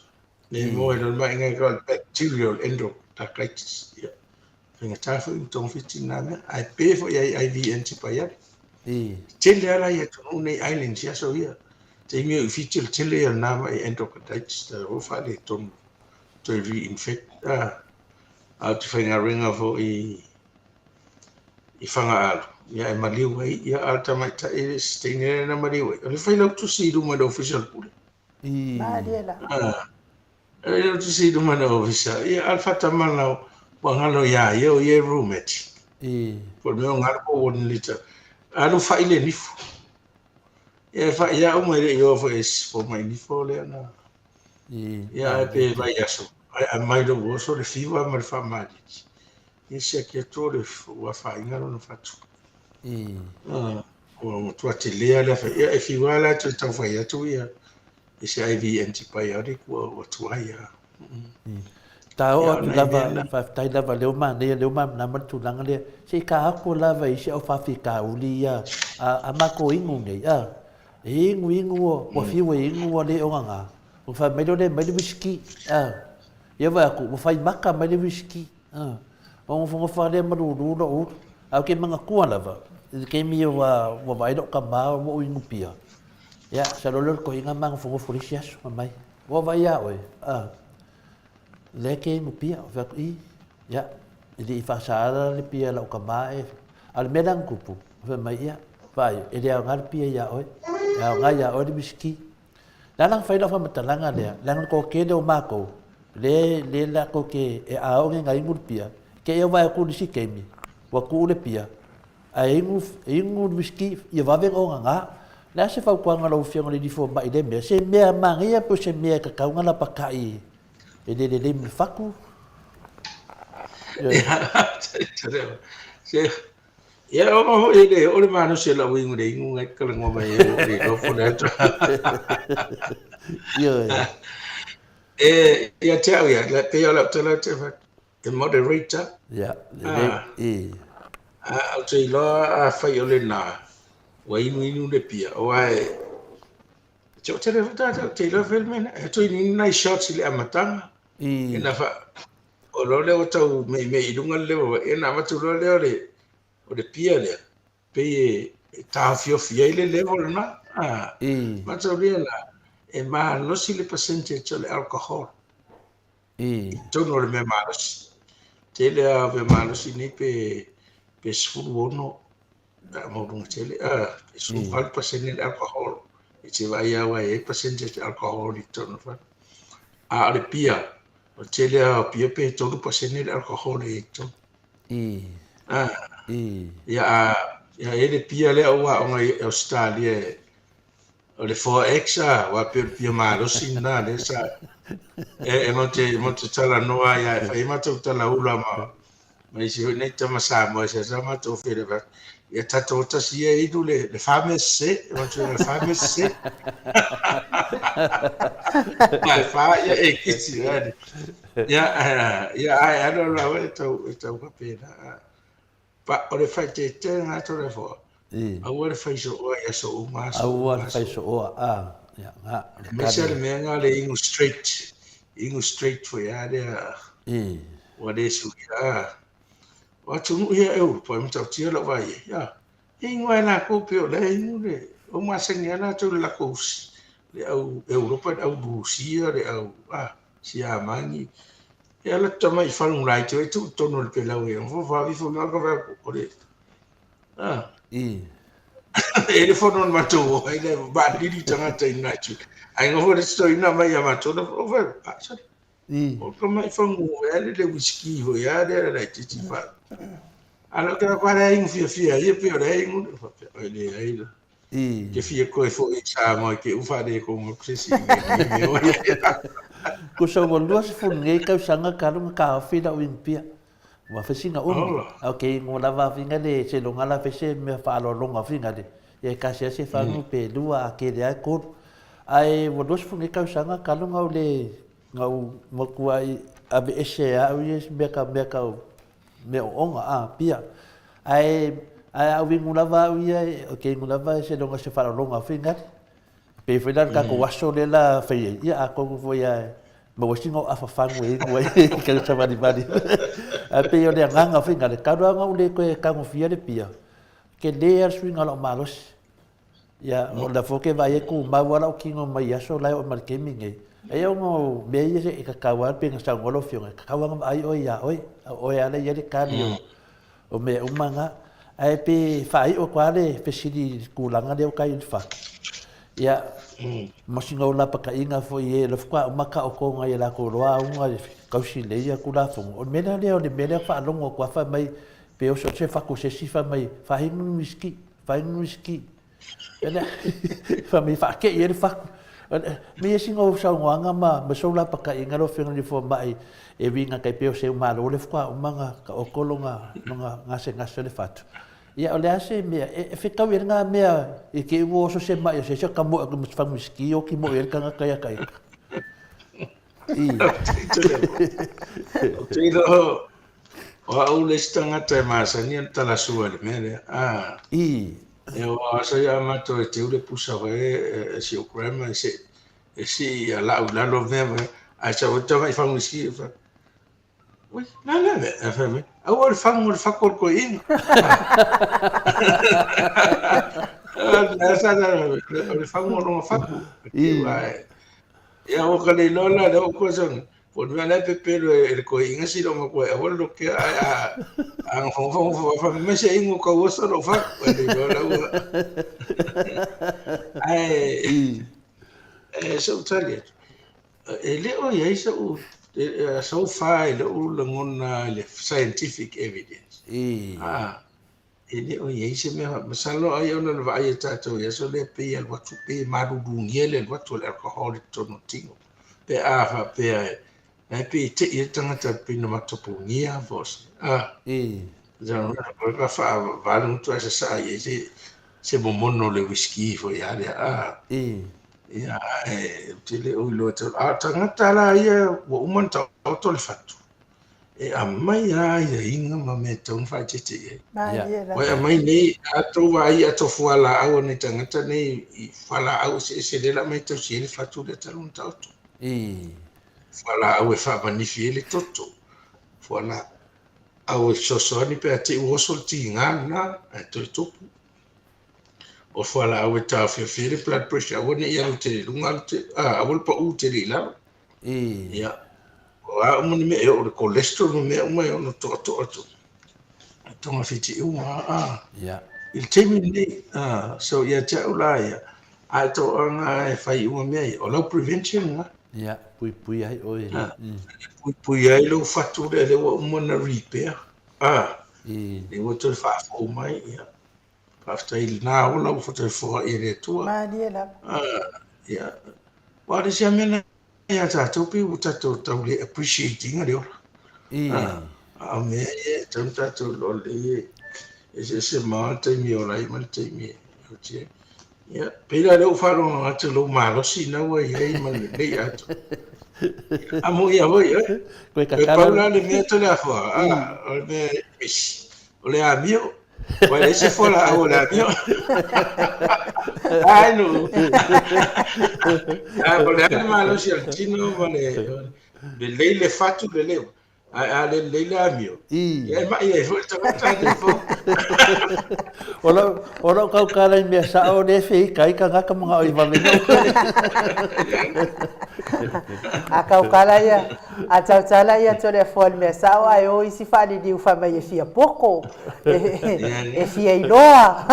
Le maua ai loa le maʻiga e tau o le bacterial endocarditis. Ia, faigata foi ona togafiti lena mea, ae pe foi i ai IV antibiotic. Tele lava la i atunuu nei islands i aso ia. Taimi o i Fiti o le tele ia o lena maʻi endocarditis, ta o faaletonu toe reinfect. A, a ou te faigaluega foi i Fagaalu, ia e maliu ai, ia a o le tamaitai le isi teine lea na maliu ai, o le failautusi i luma i le ofisa o le pule. Malie la. A, e failautusi i luma i le ofisa, ia a o le faatamala ua galo ia ia o ia e roommate. Po o le mea o galo po o ua lita. Alu fai le nifo. Ia e fai ia uma e le i o foi e fomai nifo lea na. Ia ae pe vaiaso, ae aumai lou oso le fiva ma le faamalili. Ia siaki atu o le ua afaina lona fatu. Ua matua telea le afa. Ia e fiu lava la toe tau fai atu ia i se IV antibiotic ua tuai lava. Ta oo atu lava, faafetai lava lea ua manaia, lea ua malamalama le tulaga lea. Se i ka atu lava i si au faafitauli ia a matou inu nei, a. E inu inu ua fiu e inu ua le ogaga. Ona fai mai lea o lea e aumai le uisiki, a. Ia vaai atu, ua fai maka mai le uisiki. Ona nofonofo lava lea ma lulu lou ulu. Ae ou te manatua lava, i le taimi ua vaai lou tama ua ou inupia, ia, sau loa lea o le toeaina ma nofonofo i le isi aso, fai mai, ua vaai ia oe, a, lea e te inupia. Ou fai atu, i, ia, e le i faasaala le pia a lau tama e, a o le mea lea na tupu, fai mai, ia, vaai, e le aoga le pia ia oe, e aoga ia oe le uisiki. Le a la na fai lau faamatalaga lea, leaga o le toatele o matou, le, le latou te, e aoga na inu le pia, te i au vae atu i le isi taimi, ua tuu le pia, ae inu, inu le uisiki, ia vave ona ogaga. O le a se fautuaga a lau Afioga i le Alii Fomai i lea mea? Se mea manaia pe o se mea e tatau ona lapatai e le lelei mo le fatu? Se, Ia ona foi e le oo le malosi o lau inu i le inu nai talanoa mai ai ua le iloa po o le a tonu. Ioe. E, ia te au ia, e pei o lau tala te fai atu, e moderator. Ia, lelei, i. A, ou te iloa afai o lena, ua inuinu le pia, aua e, te o tele foi tagata ou te iloa e fai le mea lena, e toe inuinu nai shots i le amataga, I. Ina fa, o loa lea ua tau meimei i luga le level, ia ona avatu loa lea o le, o le pia lea, pei e, e taofiofi ai le level lena. Ah, I. Mataulia la, e malosi le percentage o le alcohol I. i totonu o le mea malosi. Tele lava o mea malosi nei pe, pe 16 maualuga tele, e 18% le alcohol. E te vaai lava aua e i ai percentage alcohol i totonu o le fale. A o le pia, o le tele lava o pia pe 3% le alcohol e i ai i totonu. Ia, a, ia e i ai le pia lea ua aoga i Ausetalia e, o le 4X a, aua pei o le pia malosi lena lea sa e, e matou te, matou te talanoa ai lava, e fai ai matou talaula ma, ma isi foi nei tama Samoa e seasea matou feiloai atu, ia tatou o tasi ia e inu le, le fa mea sese, e matou le fa mea sese. Ma e fa ia e kisi rani. Ia, ia ai alu alu awe e tau, e tau faapena. Pa, o le faaeteetega atu o le afoa, aua le fai sooa i aso uma, aso Aua uma, le fai aso uma. sooa, a, ia, nga, o le Aemaise tali lava le lea. mea lena le inu straight, inu straight foi lava lea ua le suia. A, o atunuu ia Europa e matautia lau vaai i ai, a, e inu lava e latou pei o la e inu le, ua masani lava latou i le latou le au Europa, le au Rusia, le au, a, Siamani. E alu atu tamai fagu laiti e tuu i totonu o le pelau e fo avi fo ma ka o le ah I. E le fono na matou o ai le malili tagata i nai tu. Ai ngofo le story na mai a matou na o fa ah sorry. O tamai fagu e le le whisky foi a le le laitiiti fa. A lo ke kwa le ingu fia fia ia pe o le ingu faapea oi le ai la. Ke fia koe foi i Samoa ke ufa le ko ngo se si me me o ia. Kusa ua 20 nei tausaga talu na taofi lau inipia. Ua fai sina umi. A ke ingoa lava finga le seiloga la fai se mea faaaloaloga finga le ia e tasi lava se fagu pe lua a tele lava e tolu. Ae ua 20 nei tausaga talu na ou le na ou matuai aveese e au ia mea ka mea tau mea ooga a pia. Ae ae a ou inu lava au ia ou te inu lava seiloga o se faaaloaloga foi nale. Pei foi la le tatou aso lea la fai ai, ia atonu foi lava e maua ai sina afa fagu e inu ai i le savalivali. Ae pei o le agaga foi lena, talu lava ona ou le toe tagofia le pia, tele lava le suiga o lau malosi. Ia, o lea foi ou te vaai ai e tumau lava lau tino mai aso la e oo mai i le taimi lenei. Ai ona o mea ia e tatau lava, pei ona saunoa lau Afioga, e tatau lava ona vaai oe ia oe, a o oe lava la e i ai le tali o mea uma na. Ae pe faaiu atu lava le fesili i le tulaga lea ua tai i le fatu. Ia, ma sina ou lapataiga foi e o lea faatoa uma taotoga i a latou loa auga i le tausi lelei ia Tulafono. O le mea la lea, o le mea lea faalogo atu lava fai mai pe oso atu se fatu i se isi fai mai, faainu ni uisiki, faainu ni uisiki. Fai mai faatei ai le fatu. Me ia sina ou saunoaga ma ma sou lapataiga lau Afioga i le Fomai e uiga tai pei o seu malo le faatoa uma ona taoto lona lona gasegase o le fatu. Ia o le a se mea e fetaui ai lena mea i te i ua oso se mai o se isi o tamoe atu ma se fagu uisiki oti moi ai le tagata ia ta ita. I. Ou te iloa o au le isi tagata e masani ona talasua i le mea lea. I. E o asa ia matou e teu le pusa foi e si ou grandma e se e sii ia lau i lalo mea mai ae sau ai tamai fagu uisiki e fai Ui, la la mea, e fai mai, aua le fagu o le fako o le toeaina. O le fagu o lona fatu. Ia, ua ka le iloa la, lea ua koe sau, Po o le mea la e pepelo e le toeaina si lou matua e aua le lotea ae a a nofonofo nofo fai mai se inu tau oso lou fatu e le iloa la ua ae e se u tali atu e le o i ai sa'u so far e le o lagona i le scientific evidence e le o i ai se mea masalo ai ona na vaai e tatou i aso lea pei e alu atu pei e malulugia le alu atu o le alcohol i totonu o le tino pe a faapea e la e pei e tei ai le tagata pei na matapogia po o se a ka faavalugutu ae sasaa i ai se se momono o le whisky foi a lea a ia ae ou te le o iloa tau a o tagata la ia ua uma ona taoto le fatu e aumai lava aiaiga ma mea e tatau ona faaeteete i ai. Ua e aumai nei, a outou vaai i ato fualaau a nai tagata nei i fualaau eseese lea o le a aumai e tausi ai le fatu lea talu ona taoto. Fualaau e faamanifi ai le toto, fualaau e fesoasoani pe a te i ua oso le tiga lena ae toe tupu. O fualaau e taofiofi ai le blood pressure aua ne i alu tele i luga alu tele, aua le pau tele i lalo. Ia, o a uma ni mea, e oo i le cholesterol ma mea uma e ono toatoa atu i togafiti uma, a. I le taimi lenei, a, so ia te au la ia, a e toaga e fai uma mea ia, o lau prevention lena. Ia, puipui ai oe. A, puipui ai lou fatu lea, lea ua uma ona repair, a, lea ua toe faafou mai, ia. Faafetai i lena ola ua toe foai e le Atua. Malie lava. Ia, aua o le isi lava mea lena ia tatou pei ua tatou tau le appreciate ina le ola. A o mea ia e tatau ona tatou iloa lelei e eseese mamao le taimi e ola ai ma le taimi e oti ai. Ia, pei la lea ua faalogo atu i lou malosi na ua i ai ma le lelei atoa. Amuia foi oe. Koe E pau la le mea Toleafoa, o le mea e misi, o le amio. Ua leai se fualaau o le amio. Ai no. O le a le malosi o le tino ma le lelei le fatu lelei. Ae a le lelei le amio, ia e ma'i ai foi le tagata alii fou. O lau, o lau kaukala i mea sa'o lea e feika ai tagata mana'o i vave nō. A kaukala ia, a tautala ia Toleafoa i le mea sa'o ae o isi faaliliu fai mai e fia poko, e fia iloa.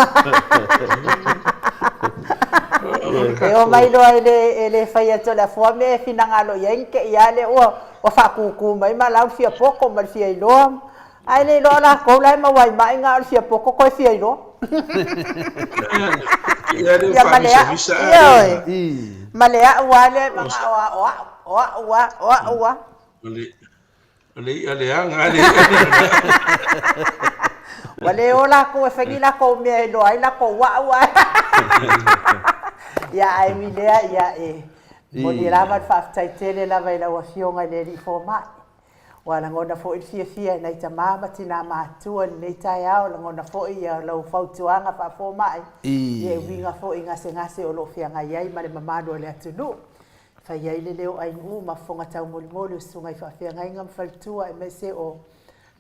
E omai loa e le, e le fai atu e le afoa mea e finagalo i ai, te i lava lea ua, ua faatūtū mai ma lau le fia poto ma le fia iloa. Ae le iloa o latou la e maua ai ma'i na o le fia poto toe fia iloa. Ia ma le a'u, ioe, ma le a'u lava lea e mana'o lava o a'u, o a'u lava, o a'u lava. O le i'a leaga a le i'a leaga. Ua le o latou e fai ni latou mea e iloa ai latou a'u ae. Ia ae ui lea, ia e momoli lava le faafetai tele lava i lau Afioga i le Alii Fomai. Ua lagona foi le fiafia e nai tama ma tina matutua i lenei taeao, lagona foi ia lau fautuaga faafomai ia e uiga foi i gasegase o lo o feagai ai ma le mamalu o le atunuu. E fai ai le leo ainuu ma fofoga taumolimoli o susuga i faafeagaiga ma faletua aemaise o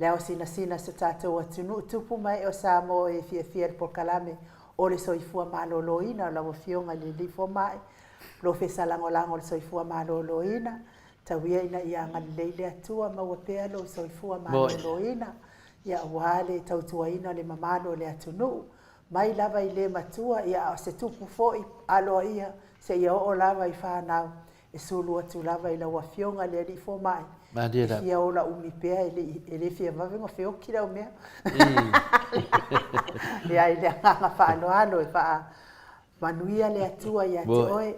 le ao sinasina o si o tatou atunuu, tupu ma ee o Samoa e fiafia i le polokalame o le soifua maloloina o lau Afioga i le Alii Fomai, Polofesa Lagolago o le Soifua Maloloina. Tau ia ina ia agalelei le Atua, maua pea lou soifua maloloina, ia aua le tautuaina o le mamalu o le atunuu, mai lava i le matua, ia a o se tupu foi aloaia seia oo lava i fanau, e sulu atu lava i lau Afioga i le Alii Fomai, e fia ola umi pea, e le, e le fia vave ona feoti lau mea. Ia i le agaga faaaloalo e faamanuia le Atua ia te oe.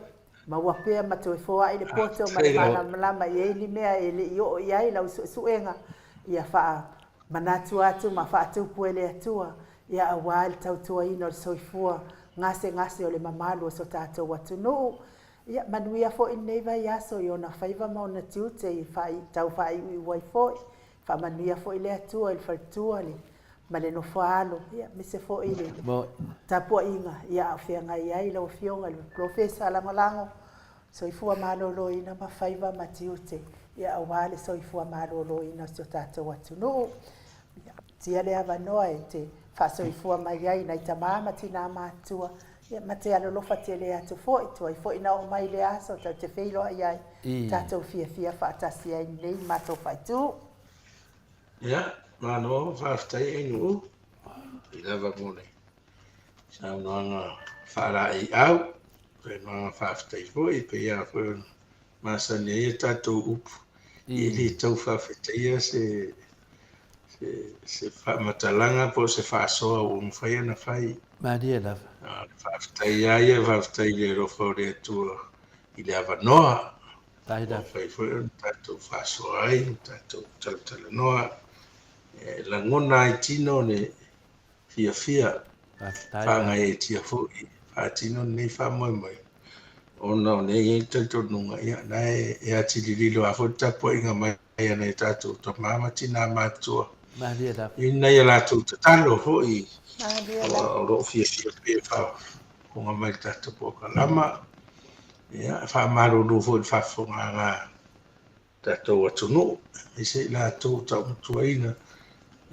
Maua pea ma toe foai le poto ma le malamalama i ai ni mea e le i oo i ai lau suesuega, ia faamanatu atu ma faatupu e le Atua, ia aua le tautuaina o le soifua gasegase o le mamalu o so tatou atunuu. Ia manuia foi lenei vaiaso i ona faiva ma ona tiute i tau faaiuiu ai foi. Faamanuia foi le Atua i le faletua ma le nofoaalo, aemaise foi le tapuaiga a o feagai ai lau Afioga i le Polofesa Lagolago, soifua maloloina ma faiva ma tiute aua le soifua maloloina o si o tatou atunuu. Ia, tia le avanoa e te faasoifua mai ai nai tama ma tina matutua, ia ma te alolofa tele atu foi, tuai foi na oo mai i le aso tatou te feiloai ai, tatou fiafia faatasi ai nei matou faaitu. Ia, malo, faafetai Ainuu, i lava mo le saunoaga faalaeiau, saunoaga faafetai foi, pei lava foi ona masani ai a tatou upu, e le tau faafetaia se se faamatalaga po o se faasoa ua mafai ona fai. Malie lava. Faafetai ia ia, faafetai i le alofa o le Atua i le avanoa. Ua mafai foi ona tatou faasoa ai, ma tatou talatalanoa. E lagona ai tino le fiafia, faagaeetia foi, faatino lenei faamoemoe. Ona o lea e i ai le talitonuga, ia, na e atili lilo lava foi le tapuaiga mai a nai o tatou tama ma tina matutua. I nai a latou tatalo foi, o lo o fiafia pea e faafofoga mai i le tatou polokalama. Ia, e faamalulu foi i le faafofogaaga a tatou atunuu, aemaise i latou taumatuaina.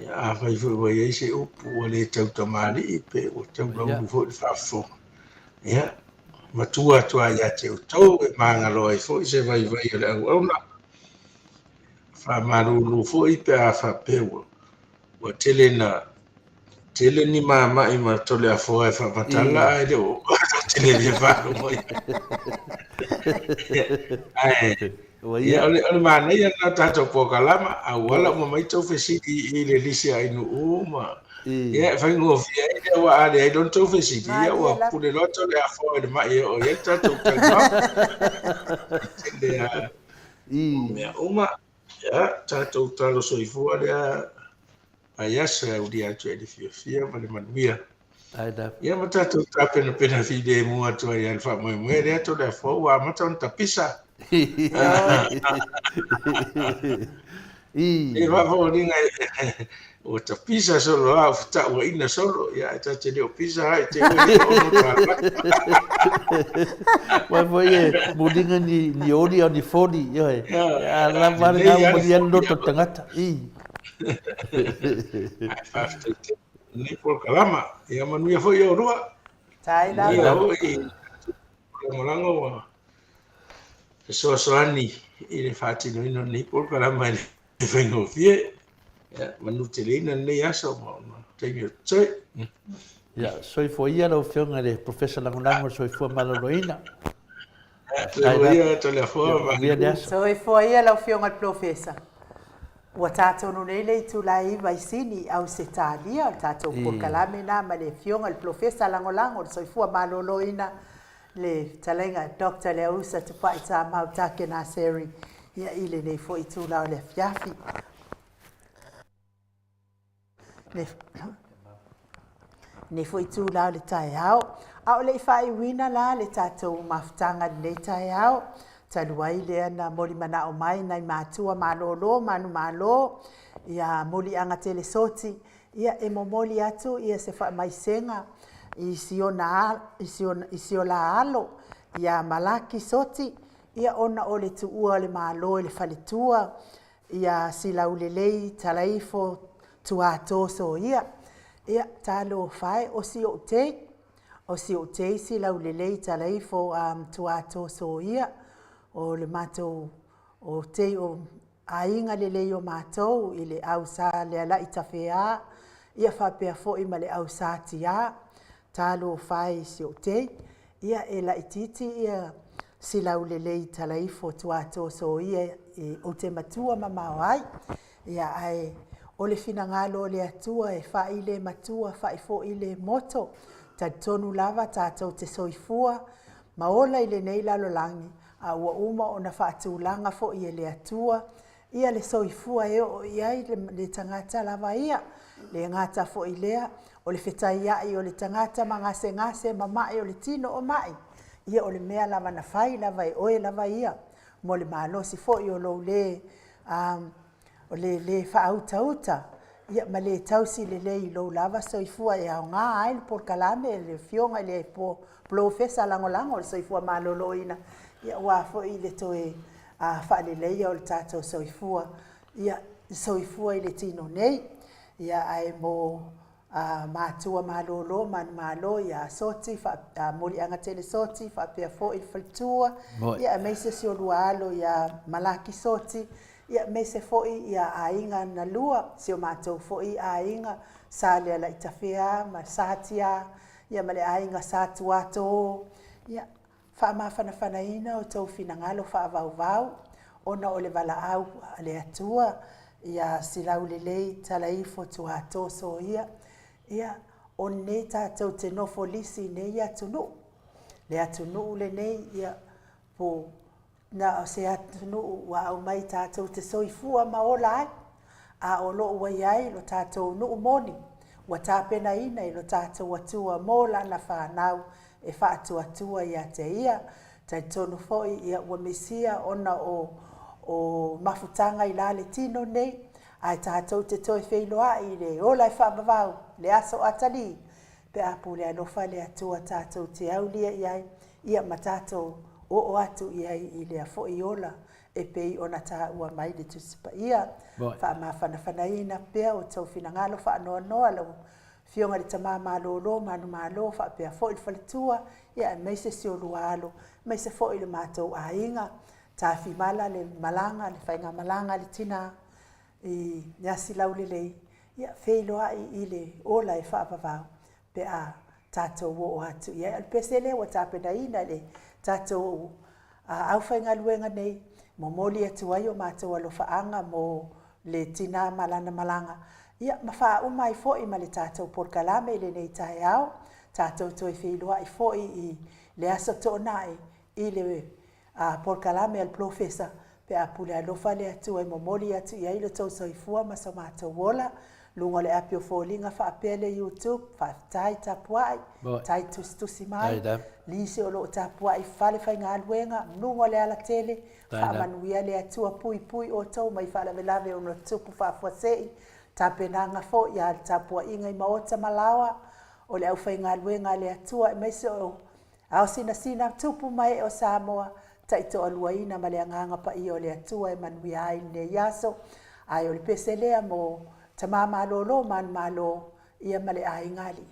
Ia, afai foi ua i ai se upu ua le tautamalii pe ua taulaulu foi le faafofoga, ia, matua atu lava ia te outou e magalo ai foi se vaivai o le auauna. Faamalulu foi pe a faapea ua ua tele na tele ni mamai ma Toleafoa e faamatala ae le o tele le faalogo i ai. Ae ia o le o le manaia lena o tatou polokalama, auala uma mai tou fesili i le lisi a Ainuu ma ia e faigofie ai lea aua a leai loa ni tou fesili ia ua pule loa Toleafoa i le mai e oo i ai le tatou talanoaga. E tele lava mea uma. Ia, tatou talo soifua lea vaiaso e aulia atu ai le fiafia ma le manuia. Ia ma tatou tapenapena filemu atu ai i le faamoemoe lea Toleafoa ua amata ona tapisa. E faafoliga ua tapisa solo a o fetauaina solo, ia ae ta te le o pisa ai te ua i ono tālaki. Wai foi e muliga ni, ni oli au ni foli, ioe. A lava le ngā moli anu loto tangata. I. Ai faafetai tele lenei polokalama. Ia manuia foi oulua. Tai lava. Manuia foi lagolago ua fesoasoani i le faatinoina o lenei polokalama e le faigofie. Ia, manuteleina lenei aso ma ona taimi o totoe. Ia, soifua ia lau Afioga i le Professor Lagolago o le Soifua Maloloina. Soifua ia Toleafoa ma. Manuia le aso. Soifua ia lau Afioga i le Polofesa. Ua ta tonu nei le itula e 9 i Sini i Ausetalia, o le tatou polokalame lena ma le Afioga i le Polofesa Lagolago o le Soifua Maloloina, le fetalaiga Doctor Leausa Tupai Tamau Takenaseri, ia i lenei foi itula o le afiafi. Lenei foi itula o le taeao. A o le i faaiuina la le tatou mafutaga i lenei taeao, talu ai lea na molimanao mai nai matua malolo manumalo ia Muliaga Telesoti, ia e momoli atu ia se faamaisega i si ona i si o la alo ia Malaki Soti, ia ona o le tuua o le Malo e le faletua ia Silaulelei Talaifo Tuato Soia. Ia, talofa e, o si ou tei, o si ou tei Silaulelei Talaifo Tuato Soia, o le matou, o tei o aiga lelei o matou i le au Sa Lealai Tafea, ia faapea foi ma le au Sa Tiā. Talofa e i si ou tei, ia e laitiiti ia Silaulelei Talaifo Tuato Soia ou te matua mamao ai, ia ae o le finagalo o le Atua e fai le matua fai foi le moto. Talitonu lava tatou te soifua ma ola i lenei lalolagi, a ua uma ona faatulaga foi e le Atua ia le soifua e oo i ai le tagata lava ia. Le gata foi i lea, o le fetaiai o le tagata ma gasegase ma mai o le tino o mai, ia o le mea lava na fai lava e oe lava ia, mo le malosi foi o lou le, o le le faautauta, ia ma le tausi lelei i lou lava soifua e aoga ai le polokalame a le Afioga i le Polofesa Lagolago o le Soifua Maloloina, ia aua foi le toe faaleleia o le tatou soifua, ia soifua i le tino nei. Ia ae mo matua malolo manumalo ia Soti, Muliaga Tele Soti, faapea foi le faletua, ia aemaise si olua alo ia Malaki Soti, ia aemaise foi ia aiga na lua, si o matou foi aiga Sa Lealaitafea ma Sa Tia, ia ma le aiga Sa Tuato, ia Faamafanafanaina outou finagalo faavauvau ona o le valaau a le Atua ia Silaulelei Talaifo Tuato Soia, ia, o lenei tatou te nofo lisi i nei atunuu. Le atunuu lenei, ia, po Na o se atunuu ua aumai tatou te soifua ma ola ai, a o lo o ua i ai lo tatou nuu moni ua tapenaina i lo tatou Atua mo lana fanau e faatuatua ia te ia. Talitonu foi ia ua misia ona o o mafutaga i la le tino nei, ae tatou te toe feiloai i le ola e faavavau, le aso atalii, pe a pule alofa le Atua tatou te aulia i ai, ia ma tatou oo atu i ai i lea foi ola e pei ona taua mai le Tusi Paia. Faamafanafanaina pea outou finagalo faanoanoa lau Afioga i le Tama Malolo Manumalo faapea foi le faletua, ia aemaise si olua alo, aemaise foi le matou aiga, Tafimala le malaga, le faigamalaga a le tina i le asi laulelei, ia feiloai i le ola e faavavau pe a tatou oo atu i ai. O le pese lea ua tapenaina e le tatou aufaigaluega nei, momoli atu ai o matou alofaaga mo le tina ma lana malaga, ia ma faauma ai foi ma le tatou polokalame i lenei taeao, tatou toe feiloai foi i le Aso Toonai i le a polokalame a le Polofesa, pe a pule alofa le Atua e momoli atu i ai lo tou soifua ma so matou ola, luga o le api o foliga faapea le YouTube, faafetai tapuai, tai tusitusi mai, nisi o lo o tapuai i fale faigaluega, luga o le alatele, faamanuia le Atua puipui outou mai faalavelave ona tutupu faafuasei, tapenaga foi a le tapuaiga i maota ma laoa o le aufaigaluega a le Atua aemaise o Ao sinasina tupu ma ee o Samoa, taitoaluaina ma le Agaga Paia o le Atua e manuia ai lenei aso, ae o le pese lea mo Tama malolo manumalo ia ma le aiga alii.